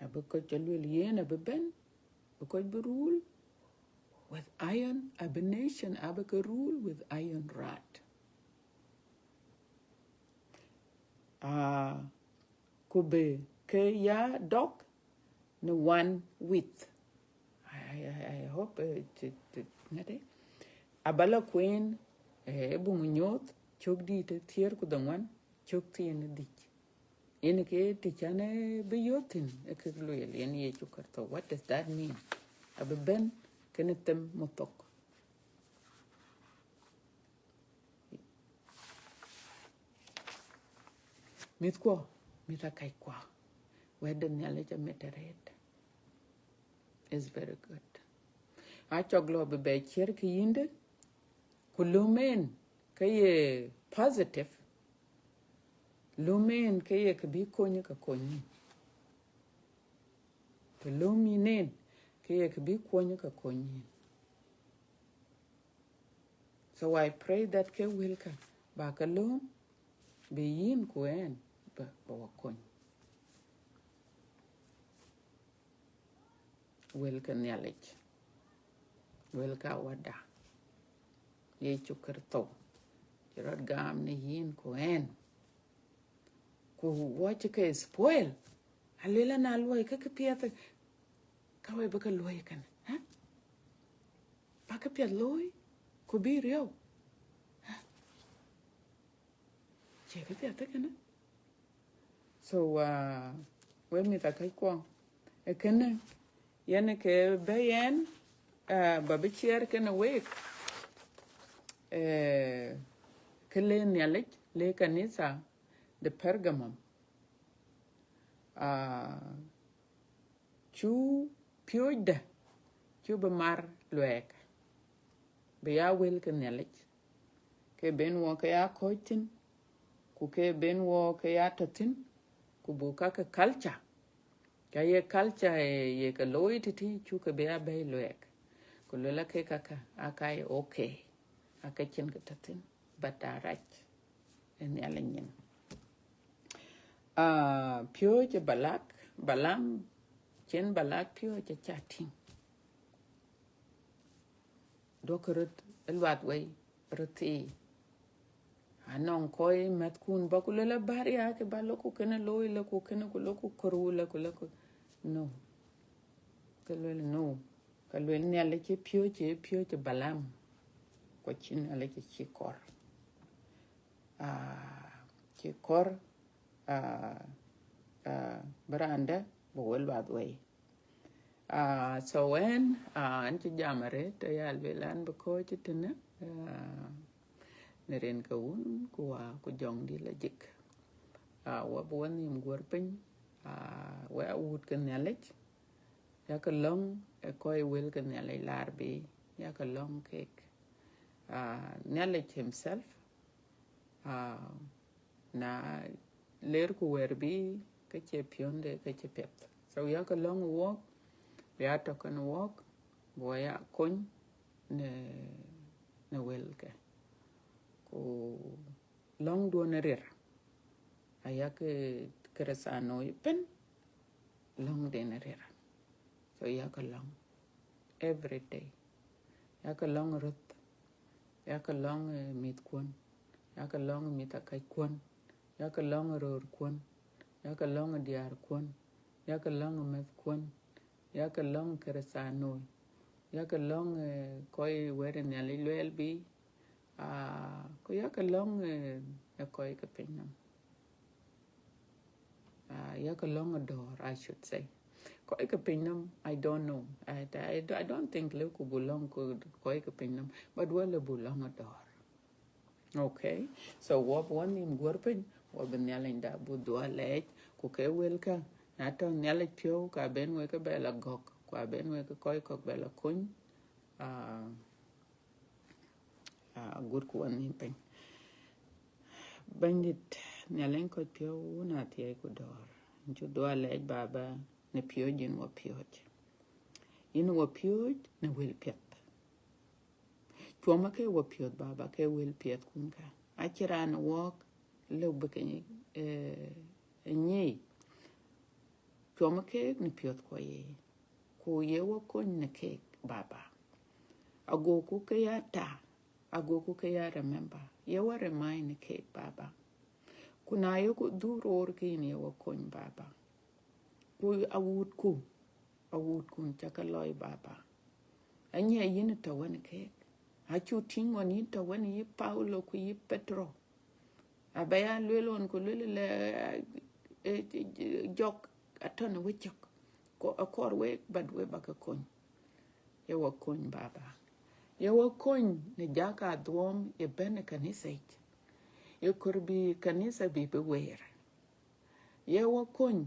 Abï kɔc ca lueel yen abï bɛ̈n, bï kɔc bï rule with iron, abï nation abï ke rule with iron rod. Ah, ku bï ke ya dɔk në one with. I, I, I, I hope, eh, të, të, ŋadë. Abala kueen, eh, e buŋ Nyooth, cök dïïtë thiëër ku dhoŋuan, cök thiin dhïc. Yen ke të can, eh, bï yöth thïn, e kek lueel, yen Yecu Kërtho. What does that mean? Abï bɛ̈n kenë them mothok. Mïthkuɔ, mïth akackua, wɛ̈t de Nhialic amit arëët. It's very good. Acɔk lɔ bï bɛ ciɛ̈r ke yïndë, ku löm en ke ye positive, löm en ke ye kë bï kony ka kony yïn. Të löm yïn en, ke ye kë bï kony ka kony yïn. So I pray that ke wëlkä ba ke lööm, bï yïn ku ɛn ba, ba wa kony. Wëlkä Nhialic, wëlkä Wäda, Yecu Kërtho, cï rɔt gam në yïn ku ɛn. Ku wɔ cï ke spoil, alueel na luɔi ke kë piɛth, ka wek bï ke luɔi kënë, ha? Ba kë piɛth looi, ku bï riɔu, ha? Cie kë piɛth kënë? So, uh, we mïth akäckuɔ, ë kënë yen ke bɛ̈i yen, uh, ba bï ciɛɛr kënë week, uh, kë le Nhialic le kanitha de Pergamum. Uh, cu piööcde, cu bï mar luɛɛk, bï ya wël ke Nhialic, ke ben wɔ ke ya kɔ̈ɔ̈c thïn, ku ke ben wɔ ke ya tɔ̈ thïn, ku buk ka ke culture, ka ye culture ye ke looi tëtï, cu ke bï ya bɛ̈i luɛɛk, ku luel ake kaka aka ye okay, ake cïn ke tɔ̈ thïn, but arac ë Nhialic nyin. Ah, piööc ë Balak, Balam, cïn Balak piööc aca tïŋ. Duɔ̈kkë röt ë luath wei, röt thii. Anɔŋ kɔc mɛ̈thkun ba ku lël abär ya ke ba lɔ ku kënë looi, lɔ ku kënë ku lɔ ku kërou, lɔ ku, lɔ ku. No. Ke luel no. Ka luel Nhialic cï piööc, cï piööc ë Balam. Ku cï Nhialic cï kɔɔr. Ah, cï kɔɔr, ah, ah, bï raan dɛ̈ bï wël luath wei. Ah, so ɣɛn, ah, an cï jam arëët, aya luel an bï kɔ̈ɔ̈c tënë, ah, në rin ke Wun ku Wä ku Jɔŋdït Lajik. Ah, wɔ bï wɔ nhïïm guɔ̈r piny, ah, wek awut ke Nhialic, yakë lɔ̈ŋ ë kɔc wël ke Nhialic laar bï, yakë lɔ̈ŋ kek. Ah, Nhialic himself, ah, na ler ku wɛ̈ɛ̈r bï, ke cie piɔ̈nde, ke cï piɛth. So yakë lɔ̈ŋ ë wɔk, bï ya tɔ̈ kenë wɔk, bï wɔ ya kony në, në wëlke. Ku lɔ̈ŋduɔ̈n ë rir, ayakë Kërëthänooi ëbën, lɔ̈ŋden ë rir. So yakë lɔ̈ŋ every day. Yakë lɔ̈ŋ röth. Yakë lɔ̈ŋ, eh, mïthkuɔ̈n. Yakë lɔ̈ŋ mïth akäckuɔ̈n. Yakë lɔ̈ŋ röörkuɔ̈n. Yakë lɔ̈ŋ diäärkuɔ̈n. Yakë lɔ̈ŋ mɛ̈thkuɔ̈n. Yakë lɔ̈ŋ Kërëthänooi. Yakë lɔ̈ŋ, eh, kɔc wɛ̈t ë Nhialic luɛɛl bï. Ah, ku yakë lɔ̈ŋ, eh, ë kɔc ke pinynɔm. Ah, yakë lɔ̈ŋ ë dɔ̈ɔ̈r, I should say. Kɔc ke pinynɔm, I don't know. I, I, I don't think lëu ku buk lɔ̈ŋ ku kɔc ke pinynɔm, but wɔ lëu buk lɔ̈ŋ ë dɔ̈ɔ̈r. Okay. So wɔ bï wɔ nhïïm guɔ̈r piny, wɔ bï Nhialicda buk dhuɔ̈k lɛɛc, ku ke wëlkä, na tɔ̈ Nhialic piɔ̈u, ka ben wek ke bɛ la gɔ̈k, ku aben wek ke kɔc kɔ̈k bɛ la kony. Ah, ah, agut ku wɔ nhïïm piny. Bɛ̈nydït, Nhialic kɔc piɔ̈u, wun athiɛɛi ku dɔ̈ɔ̈r. Yïn cuk dhuɔ̈k lɛɛc, Baba, në piööc yïn wɔ piööc. Yïn wɔ piööc në wël piɛth. Cuɔmkë wɔ piɔ̈ɔ̈th, Baba, ke wël piɛthkun kä. Acïn raan wɔɔk lëu bï ke, eh, nyic. Cuɔmkë në piɔ̈ɔ̈thkuɔ ye, ku ye wɔ kony në keek, Baba. Agoku ke ya ta, agoku ke ya remember. Ye wɔ remind në keek, Baba. Ku na yeku dhuk roor ke yïn, ye wɔ kony, Baba. Ku awutku, awutkun cakë lɔc, Baba. Anyiɛc yïn tɔ̈ wën keek. Acuk tïŋ ɣɔn yïn tɔ̈ wën yï Paulo ku yï Petro. Abï ya lueel ɣɔn ku lueel lɛ, eh, eh, jɔk atɔ̈ në wecök. Ku akɔɔr wek, but wek ba ke kony. Ye wɔ kony, Baba. Ye wɔ kony në jak adhuɔ̈ɔ̈m ye bɛ̈n ë kanitha yic. Ye kɔɔr bï kanitha bï bï weer. Ye wɔ kony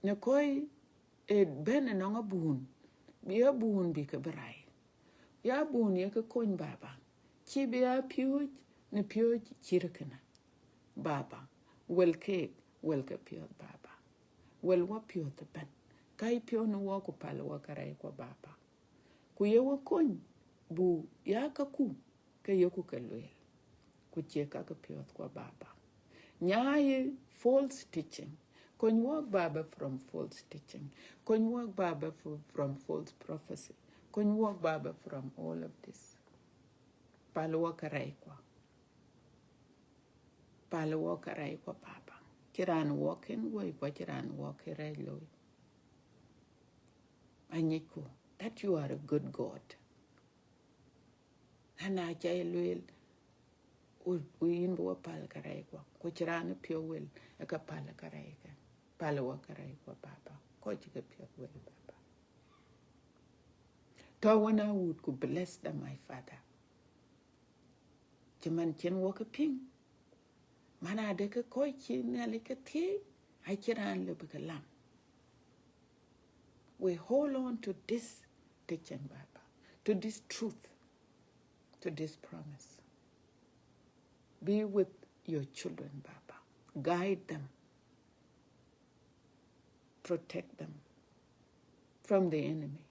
në kɔc ë bɛ̈n ënɔŋ abun, bï abun bï ke bï rac. Ya abun ye ke kony, Baba, cïï bï ya piööc në piööc cït kënë. Baba, wël keek, wël ke piɔ̈ɔ̈th, Baba. Wël wɔ piɔ̈ɔ̈th ëbɛ̈n. Ka yï piɔ̈u në wɔ ku päl wɔ kärɛckuɔ, Baba. Ku ye wɔ kony, buk ya käku ke yeku ke lueel, ku cie ka ke piɔ̈ɔ̈thkuɔ, Baba. Nyaai false teaching. Kony wɔk, Baba, from false teaching. Kony wɔk, Baba, f-, from false prophecy. Kony wɔk, Baba, from all of this. Päl wɔ kärɛckuɔ. Päl wɔ kärɛckuɔ, Baba. Cïn raan wɔk kën woi, ku acïn raan wɔk kën rɛc looi. Anyicku that you are a good God. Ɣɛn aca ye lueel, Ku yïn bï wɔ päl kärɛc kuɔ, ku cï raan piɔ̈u wël ë ke päl kärɛc ke. Päl wɔ kärɛc kuɔ, Baba, kɔc cï ke piɔ̈th wël, Baba. Tɔ̈ wën awut ku bless them, my Father. Cïmën cïn wɔ ke piŋ, man adë ke kɔc cï Nhialic ke thiëëc, acïn raan lëu bï ke lam. We hold on to this teaching, Baba, to this truth, to this promise. Be with your children, Baba. Guide them. Protect them from the enemy.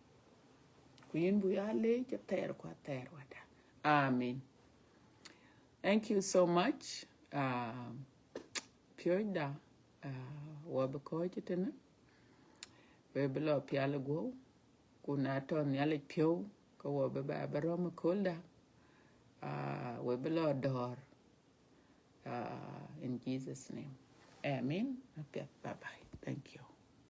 Ku yïn buk ya leec athɛɛr ku athɛɛr wada. Amen. Thank you so much. Uh, piööcda, uh, wɔ bï kɔ̈ɔ̈c ëtënë. We bï lɔ pial guɔ̈u. Ku na tɔ̈ Nhialic piɔ̈u, ke wɔ bï ba bï rɔ̈m ë köölda. Uh, we bï lɔ dɔ̈ɔ̈r. Uh, in Jesus' name. Amen. Apiɛth. Bye bye. Thank you.